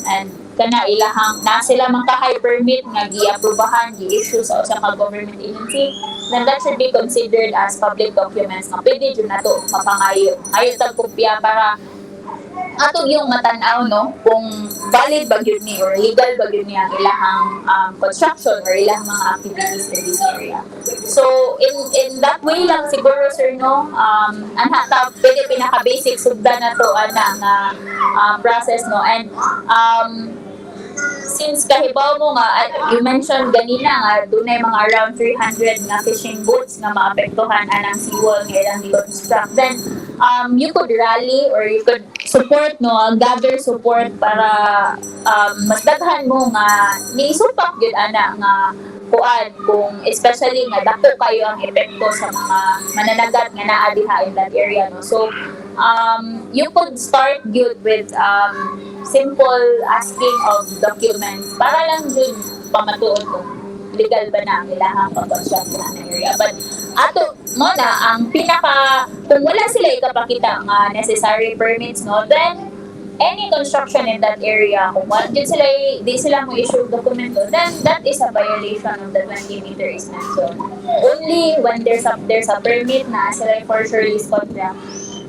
and kana ilahang na sila man kahay permit nga gi-aprobahan, gi-issue sa usa ka government agency, then that should be considered as public documents nga pwede jud nato mapangayo ayo tag kopya para ato yung matan-aw, no, kung valid ba gyud ni or legal ba gyud ni ang ilahang construction or ilang mga activities in this area. So in that way lang siguro, sir, no, anha ta pwede pinaka basic sugdan na to ana nga process, no? And since kahibaw mo nga, you mentioned ganina nga dunay mga around 300 nga fishing boats nga maapektuhan anang seawall nga ilang gi-construct, then you could rally or you could support, no, gather support para mas daghan mo nga niisupak gyud ana nga kuan, kung especially nga dako kayo ang epekto sa mga mananagat nga naa diha in that area, no? So you could start gyud with simple asking of documents para lang jud pamatuod kung legal ba na ang ilahang pag-construct na area. But ato mo na ang pinaka, kung wala sila ikapakita nga necessary permits, no, then any construction in that area, kung wala jud sila, di sila mo issue dokumento, then that is a violation of the 20-meter easement zone. Only when there's a permit na sila for sure lease contract,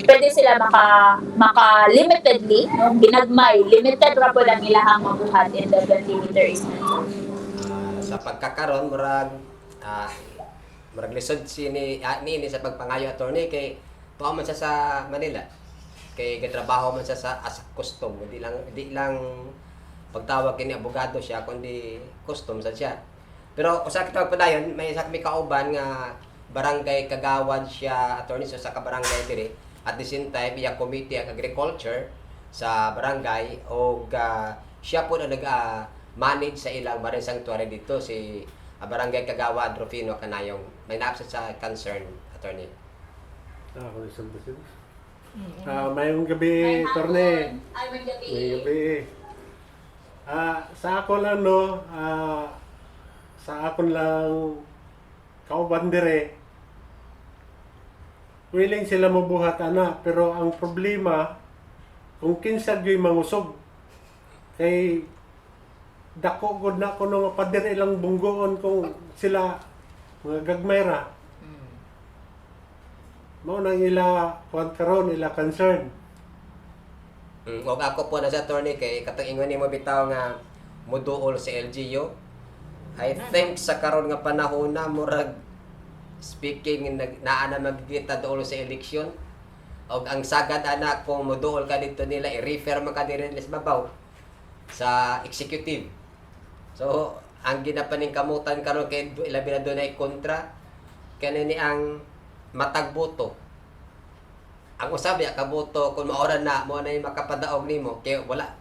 pwede sila maka limitedly, no, ginagmay, limited ra po lang ilahang mabuhat in the 20-meter easement zone. Sa pagkakaron, murag lisod si ni sa pagpangayo, attorney, kay tuwa man siya sa Manila, kay gatrabaho man siya sa as custom. Di lang pagtawag kini abogado siya kundi custom sa siya. Pero usa kita magpadayon, may isa kami kauban nga barangay kagawad siya, attorney, so sa ka barangay diri. At the same time, iya committee ang agriculture sa barangay og siya po na nag manage sa ilang marine sanctuary dito, si Barangay Kagawad Rufino Kanayong. May naapsat sa concern, attorney. Ako isang busin. Mayong gabi, Torne. Ay, may gabi. Mayong gabi. Sa ako lang, no, sa akon lang kauban dire, willing sila mabuhat ana, pero ang problema kung kinsa gyud mangusog kay dako gud na kuno nga pader ilang bunggoon kung sila mga gagmay ra. Mao nang ila kuan karon, ila concern. Og ako po na sa attorney, kay katong ingon nimo bitaw nga muduol sa LGU. I think sa karon nga panahon na, murag speaking nag naa na magkita duol sa eleksyon. Og ang sagad ana, kung muduol ka dito nila, i-refer man ka diri nila sa babaw sa executive. So ang ginapaningkamutan karon kay ilabi na dunay kontra kani ni ang matag boto, ang usab ya kaboto kung maora na mo na yung makapadaog nimo kay wala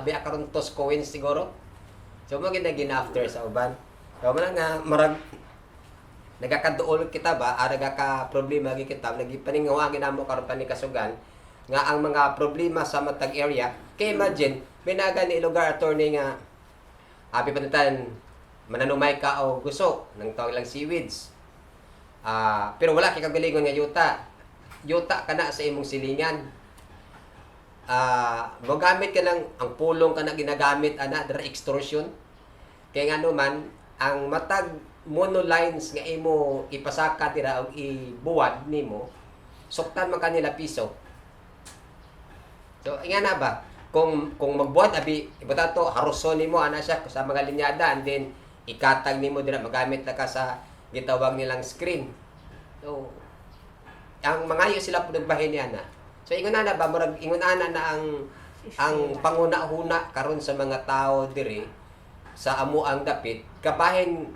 biya karon toss coins siguro. So mo gina gina-after sa uban. So mo na nga marag nagakaduol kita ba, nagaka problema gi kita, nagipaningaw ginamo karon panikasugan nga ang mga problema sa matag area. Kay imagine may naga ni lugar, attorney, nga abi pantan mananumay ka o guso nang tawag lang seaweeds, pero wala kay kagalingon nga yuta, yuta ka na sa imong silingan, mogamit ka lang ang pulong ka na ginagamit ana dira, extortion, kay nga man Ang matag monolines nga imo ipasaka dira og ibuwad nimo, suktan man kanila piso. So nga na ba, kung magbuhat abi ibuta to haruson nimo ana siya sa mga linyada and then ikatag nimo dira, magamit na ka sa gitawag nilang screen. So ang mangayo sila pud og bahin niya na. So ingon ana ba, murag ingon ana na ang panguna-huna karon sa mga tao diri sa amo ang dapit, kabahin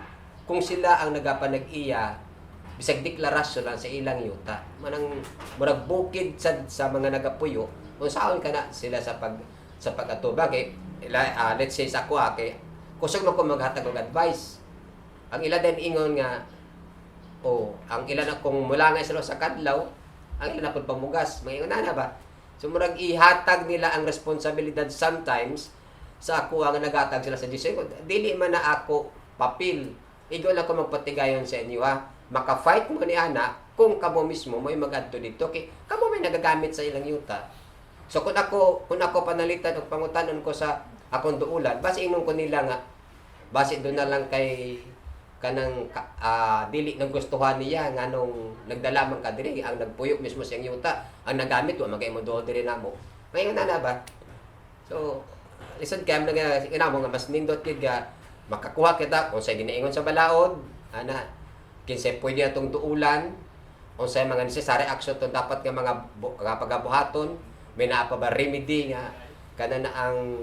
kung sila ang nagapanag-iya bisag deklarasyon lang sa ilang yuta, manang murag bukid sa mga nagapuyo, unsaon kana sila sa pag-atubang kay let's say sa ako, kay kusog man ko maghatag og advice. Ang ila din ingon nga, oh, ang ila na kung mula nga sila sa kadlaw, ang ila na pud pamugas, mga na ba. So murag ihatag nila ang responsibilidad sometimes sa ako ang nagatag sila sa Diyos. Dili man na ako papel. Igo lang ko magpatigayon sa inyo ha. Maka-fight mo ni ana kung kamo mismo mo'y magadto dito kay kamo may nagagamit sa ilang yuta. So kung ako panalitan og pangutanon ko sa akong duulan, basi ingnon ko nila nga basi doon na lang kay kanang dili nang gustuhan niya nganong nagdala man ka diri, ang nagpuyo mismo siyang yuta ang nagamit, wa magay mo duol diri namo. Mayon na na ba. So lisod kay nga ina mo nga mas nindot gid nga makakuha kita kung sa ginaingon sa balaod ana, kinsay pwede atong duulan, unsay mga necessary action to dapat nga mga nga pagabuhaton, may naa pa ba remedy nga kana na ang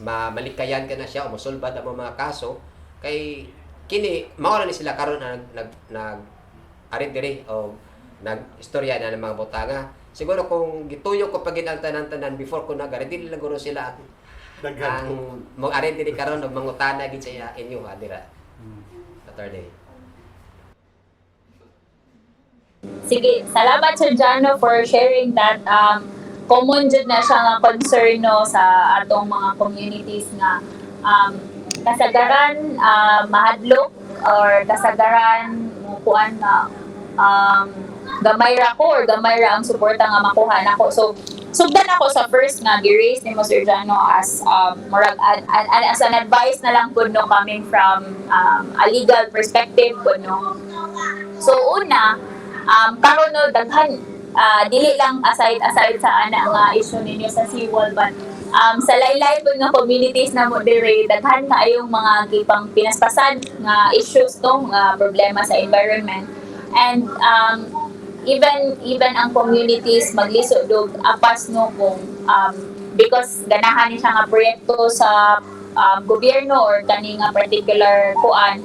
malikayan ka na siya o mosulbad ang mga kaso, kay kini mao na ni sila karon ang nag nag, nag ari diri o nag istorya na ng mga butanga. Siguro kung gituyo ko pag ang tanan-tanan before ko nagari, dili lang guro sila ang Daghan. ang mo ari diri karon og mangutana gid sa inyo ha dira, Attorney. Sige, salamat, Sir Jano, for sharing that. Common jud na siya nga concern, no, sa atong mga communities nga kasagaran mahadlok or kasagaran mukuan nga gamay ra ko or gamay ra ang suporta nga makuha nako. So sugdan ako sa first nga gi-raise ni mo, Sir Jano, as murag as an advice na lang pud, no, coming from a legal perspective pud, no. So una, karon, no, daghan dili lang aside aside sa ana nga issue ninyo sa seawall, but sa laylay pud nga communities na mo dire, daghan kaayong mga gipang pinaspasan nga issues to nga problema sa environment and even even ang communities maglisod og apas, no, kung because ganahan ni siya nga proyekto sa gobyerno or kani nga particular kuan,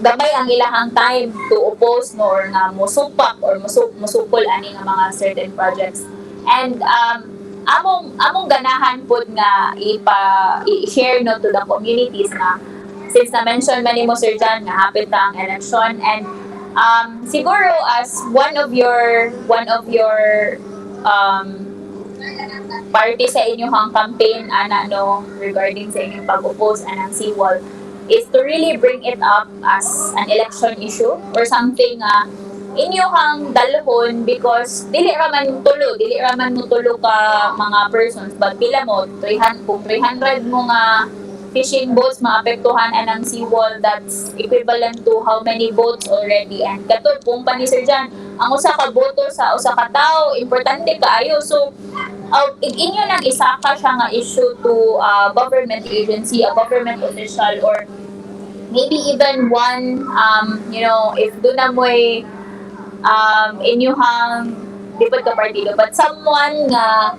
gamay ang ilahang time to oppose, no, or nga musupak or musupol ani nga mga certain projects. And among ganahan pud nga ipa i-share, no, to the communities na since na mention man nimo, Sir John, nga hapit na ang election and siguro as one of your party sa inyong campaign ana, no, regarding sa inyong pag-oppose anang seawall is to really bring it up as an election issue or something nga inyong dalhon, because dili ra man mo tulo ka mga persons, but pila mo, 300, kung 300 mo nga fishing boats maapektuhan anang seawall, that's equivalent to how many boats already. And katol kung pa ni Sir John, ang usa ka boto sa usa ka tawo importante kaayo. So inyo nang isaka siya nga issue to a government agency, a government official, or maybe even one, if duna mo'y inyuhang di pud ka partido, but someone nga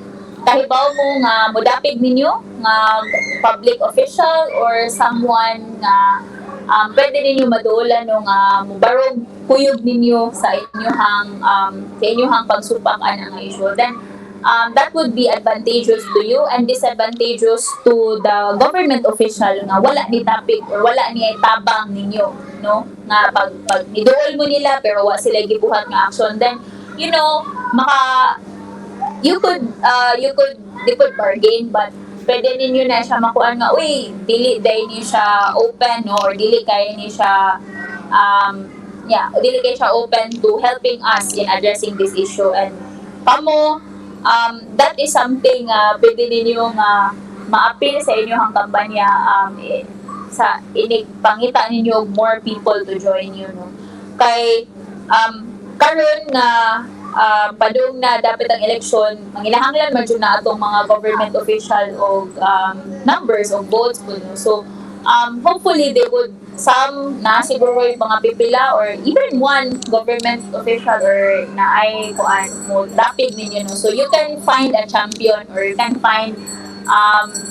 kahibaw mo nga mudapig ninyo nga public official or someone nga pwede ninyo maduolan, no, nga mubarog kuyog ninyo sa inyuhang pagsupak ana nga issue, then that would be advantageous to you and disadvantageous to the government official nga wala ni topic or wala ni tabang ninyo, no, nga pag niduol mo nila pero wa sila gibuhat nga action, then maka you could di could bargain, but pwede ninyo na siya makuan nga, uy, dili dai ni siya open, no, or dili kay ni siya yeah, dili kay siya open to helping us in addressing this issue. And kamo, that is something pwede ninyo nga ma-appeal sa inyong kampanya. sa inig pangita ninyo og more people to join you, no, kay karon nga padung na dapat ang eleksyon, manginahanglan man jud na atong mga government official og numbers og votes po, no? So hopefully they would some na siguro yung mga pipila or even one government official or naay kuan mo dapig ninyo, no? So you can find a champion or you can find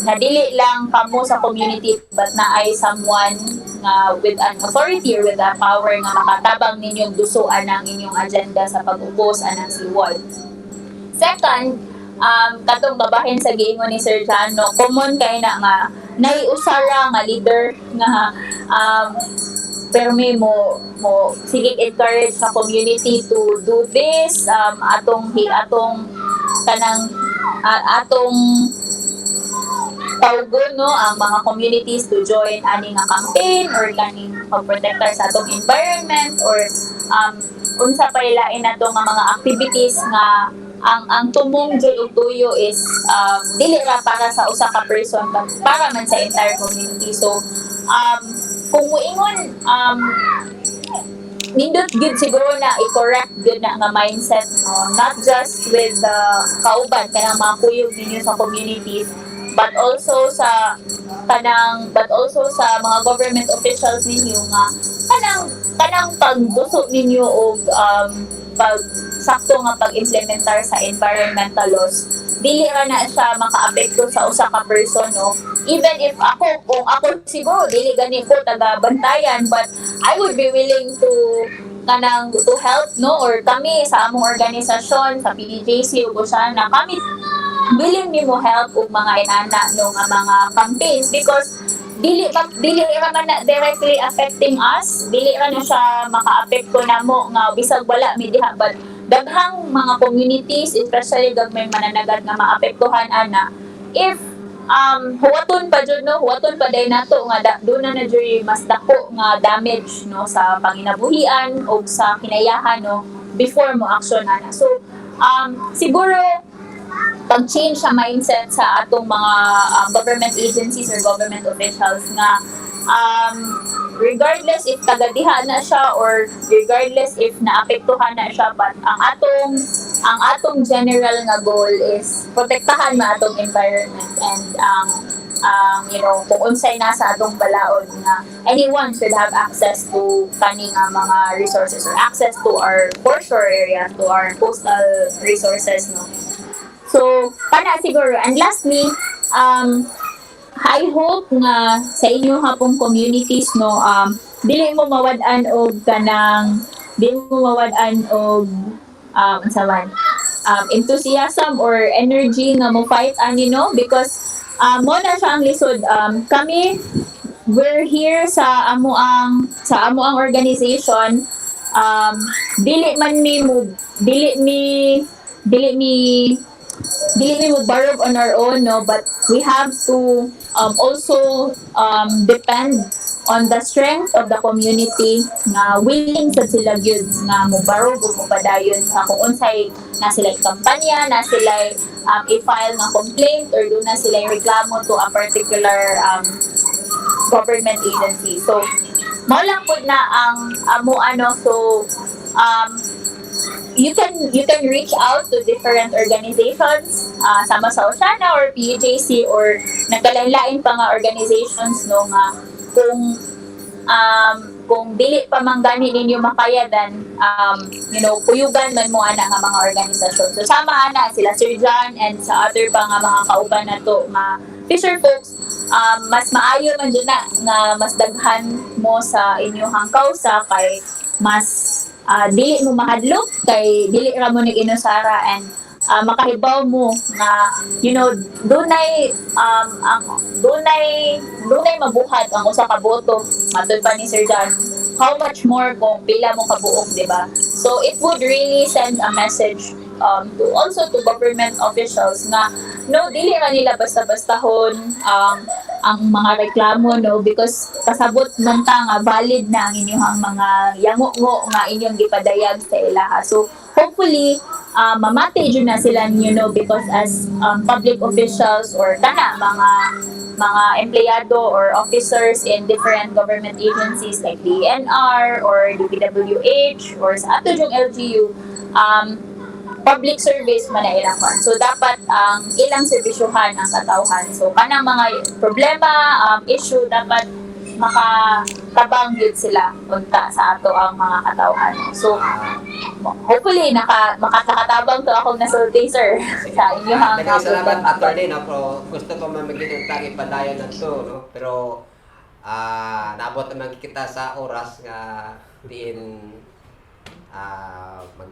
na dili lang kamo sa community but naay someone nga with an authority or with a power nga makatabang ninyong dusuan ang inyong agenda sa pag-upos anang seawall. Second, katong babahin sa giingon ni Sir John, no, common kay na nga naiusara nga leader nga pero may mo sige encourage sa community to do this, atong atong kanang atong tawgon, no, ang mga communities to join ani nga campaign or kaning pagprotektar sa atong environment or unsa pa ilain nato nga mga activities nga ang tumong jud og tuyo is dili ra para sa usa ka person but para man sa entire community. So kung muingon, nindot gyud siguro na i-correct gyud na nga mindset, no, not just with the kauban, kanang mga kuyog ninyo sa communities, but also sa kanang but also sa mga government officials ninyo nga kanang pagduso ninyo og pag sakto nga pag-implementar sa environmental laws, dili ra na siya makaapekto sa usa ka person, no? Even if ako, kung ako siguro, dili gani ko taga Bantayan, but I would be willing to kanang to help, no, or kami sa among organisasyon sa PDJC ug na kami willing mi mo help og mga inana, no, nga mga campaigns because dili ra man na directly affecting us, dili ra na siya makaapekto namo nga bisag wala mi diha, but daghang mga communities, especially gagmay mananagat nga maapektuhan ana if huwaton pa jud, no, huwaton pa day nato nga duna na jud mas dako nga damage, no, sa panginabuhian o sa kinayahan, no, before mo action ana. So siguro pag-change sa mindset sa atong mga government agencies or government officials nga regardless if taga diha na siya or regardless if naapektuhan na siya, but ang atong general nga goal is protektahan ma atong environment and ang kung unsay nasa atong balaod nga anyone should have access to kani nga mga resources or access to our foreshore area, to our coastal resources, no? So kana siguro. And lastly, I hope nga sa inyo hapong communities, no, dili mo mawad-an og kanang dili mo mawad-an og unsa man enthusiasm or energy nga mo fight ani, no, because mo na siya ang lisod. Kami, we're here sa amo ang organization, dili man mi mo dili mi mo barog on our own, no, but we have to also depend on the strength of the community nga willing sad sila gyud nga mobarog ug mopadayon sa kung unsay na sila kampanya, na sila i-file nga complaint or duna sila reklamo to a particular government agency. So mao lang pud na ang amo ano. So you can reach out to different organizations, sama sa Oceana or PUJC or nagkalain-lain pa nga organizations, no, nga kung dili pa man gani ninyo makaya, then kuyugan man mo ana nga mga organisasyon. So sama ana sila Sir John and sa other pa nga mga kauban nato nga fisher folks, mas maayo man jud na nga mas daghan mo sa inyong kausa kay mas dili mo mahadlok kay dili ra mo nag-inusara and makahibaw mo nga dunay ang dunay dunay mabuhat ang usa ka boto, matud pa ni Sir John, how much more kung pila mo kabuok, di ba? So it would really send a message to also to government officials nga no, dili ra nila basta-bastahon ang mga reklamo, no, because kasabot man ta nga valid na ang inyong mga yango-ngo nga inyong gipadayag sa ilaha. So hopefully mamati jud na sila ninyo, no, because as public officials or kana mga mga empleyado or officers in different government agencies like DENR or DPWH or sa ato yung LGU, public service man na ilang kwan. So dapat ang ilang serbisyuhan ang katawhan. So kanang mga problema, issue, dapat makatabang gyud sila unta sa ato ang mga katawhan. So hopefully makakatabang to akong nasulti, sir, sa inyong Daghang salamat, problema. Attorney, no? Pero gusto ko man magiging tagi padayon na to, no? Pero naabot naman kita sa oras nga diin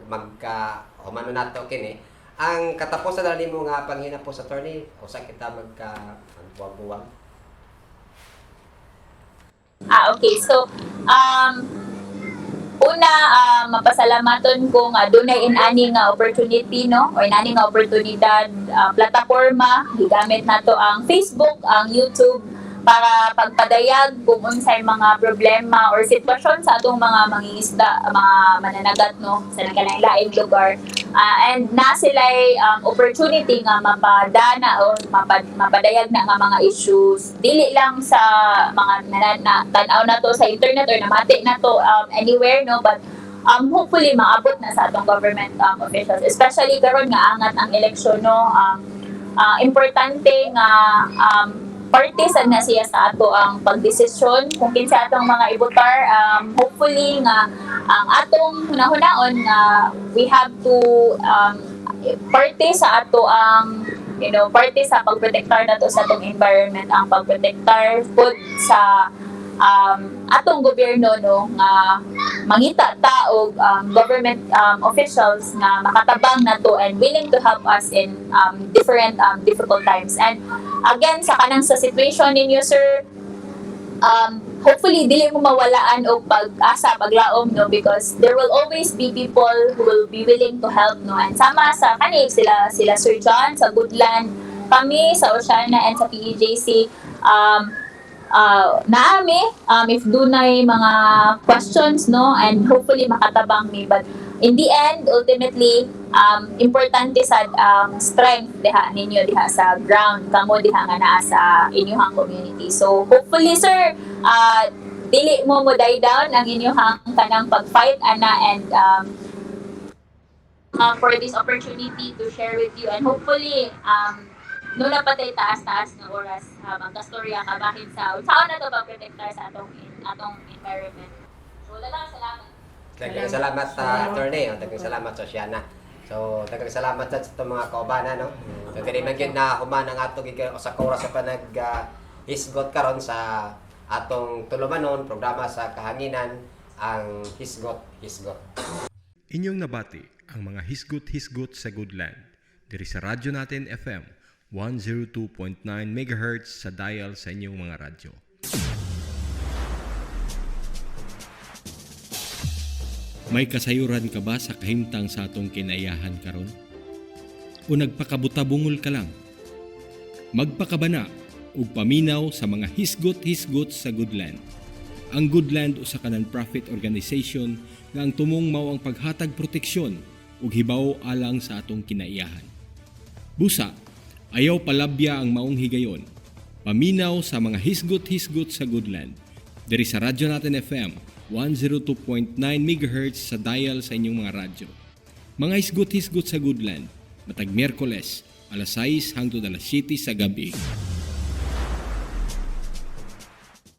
magka humano nato kini. Ang katapusan na nimo nga panghinapos, attorney, usa kita magbuwag-buwag. Ah, okay. So, una, mapasalamaton ko nga dunay inani nga opportunity, no? O inani nga oportunidad, plataporma, gigamit nato ang Facebook, ang YouTube para pagpadayag kung unsay mga problema or sitwasyon sa atong mga mangingisda, mga mananagat, no, sa nagkalain-laing lugar. And na sila'y opportunity nga mapadana or mapadayag na nga mga issues dili lang sa mga na tan-aw na to sa internet or namati na to anywhere, no, but hopefully maabot na sa atong government officials, especially karon nga angat ang eleksyon, no. Importante nga parte sad na siya sa ato ang pagdesisyon kung kinsa atong mga ibotar. Hopefully nga ang atong hunahunaon nga we have to parte sa ato ang parte sa pagprotektar nato sa atong environment, ang pagprotektar pud sa atong gobyerno, no, nga mangita ta og government officials nga makatabang nato and willing to help us in different difficult times. And again, sa kanang sa situation ninyo, sir, hopefully dili mo mawalaan og pag-asa, paglaom, no, because there will always be people who will be willing to help, no. And sama sa kani sila Sir John sa Goodland, kami sa Oceana and sa PEJC, naami if dunay mga questions, no, and hopefully makatabang mi. But in the end, ultimately, importante sa strength diha ninyo diha sa ground, kamo diha nga naa sa inyong community. So hopefully, sir, dili mo mo die down ang inyong kanang pag-fight ana and for this opportunity to share with you. And hopefully nuna pa tay taas-taas nga oras magkastorya ka bahin sa unsaon na to pagprotektar sa atong environment. So wala lang, salamat. Daghang salamat sa attorney, oh, daghang salamat sa Oceana. So, daghang salamat sa itong mga kaubanan, no. So, dili man gyud na human ang atong gikan usa ka oras sa panag hisgot karon sa atong tulumanon programa sa kahanginan, ang Hisgot Hisgot. Inyong nabati ang mga hisgot-hisgot sa Goodland diri sa Radyo Natin FM 102.9 MHz sa dial sa inyong mga radyo. May kasayuran ka ba sa kahimtang sa atong kinaiyahan karon? O nagpakabutabungol ka lang? Magpakabana ug paminaw sa mga hisgot-hisgot sa Goodland. Ang Goodland usa ka non-profit organization nga ang tumong mao ang paghatag proteksyon ug hibaw alang sa atong kinaiyahan. Busa, ayaw palabya ang maong higayon. Paminaw sa mga hisgot-hisgot sa Goodland. Diri sa Radyo Natin FM 102.9 MHz sa dial sa inyong mga radyo. Mga hisgot-hisgot sa Goodland, matag Miyerkules, alas 6 hangtod alas 7 sa gabi.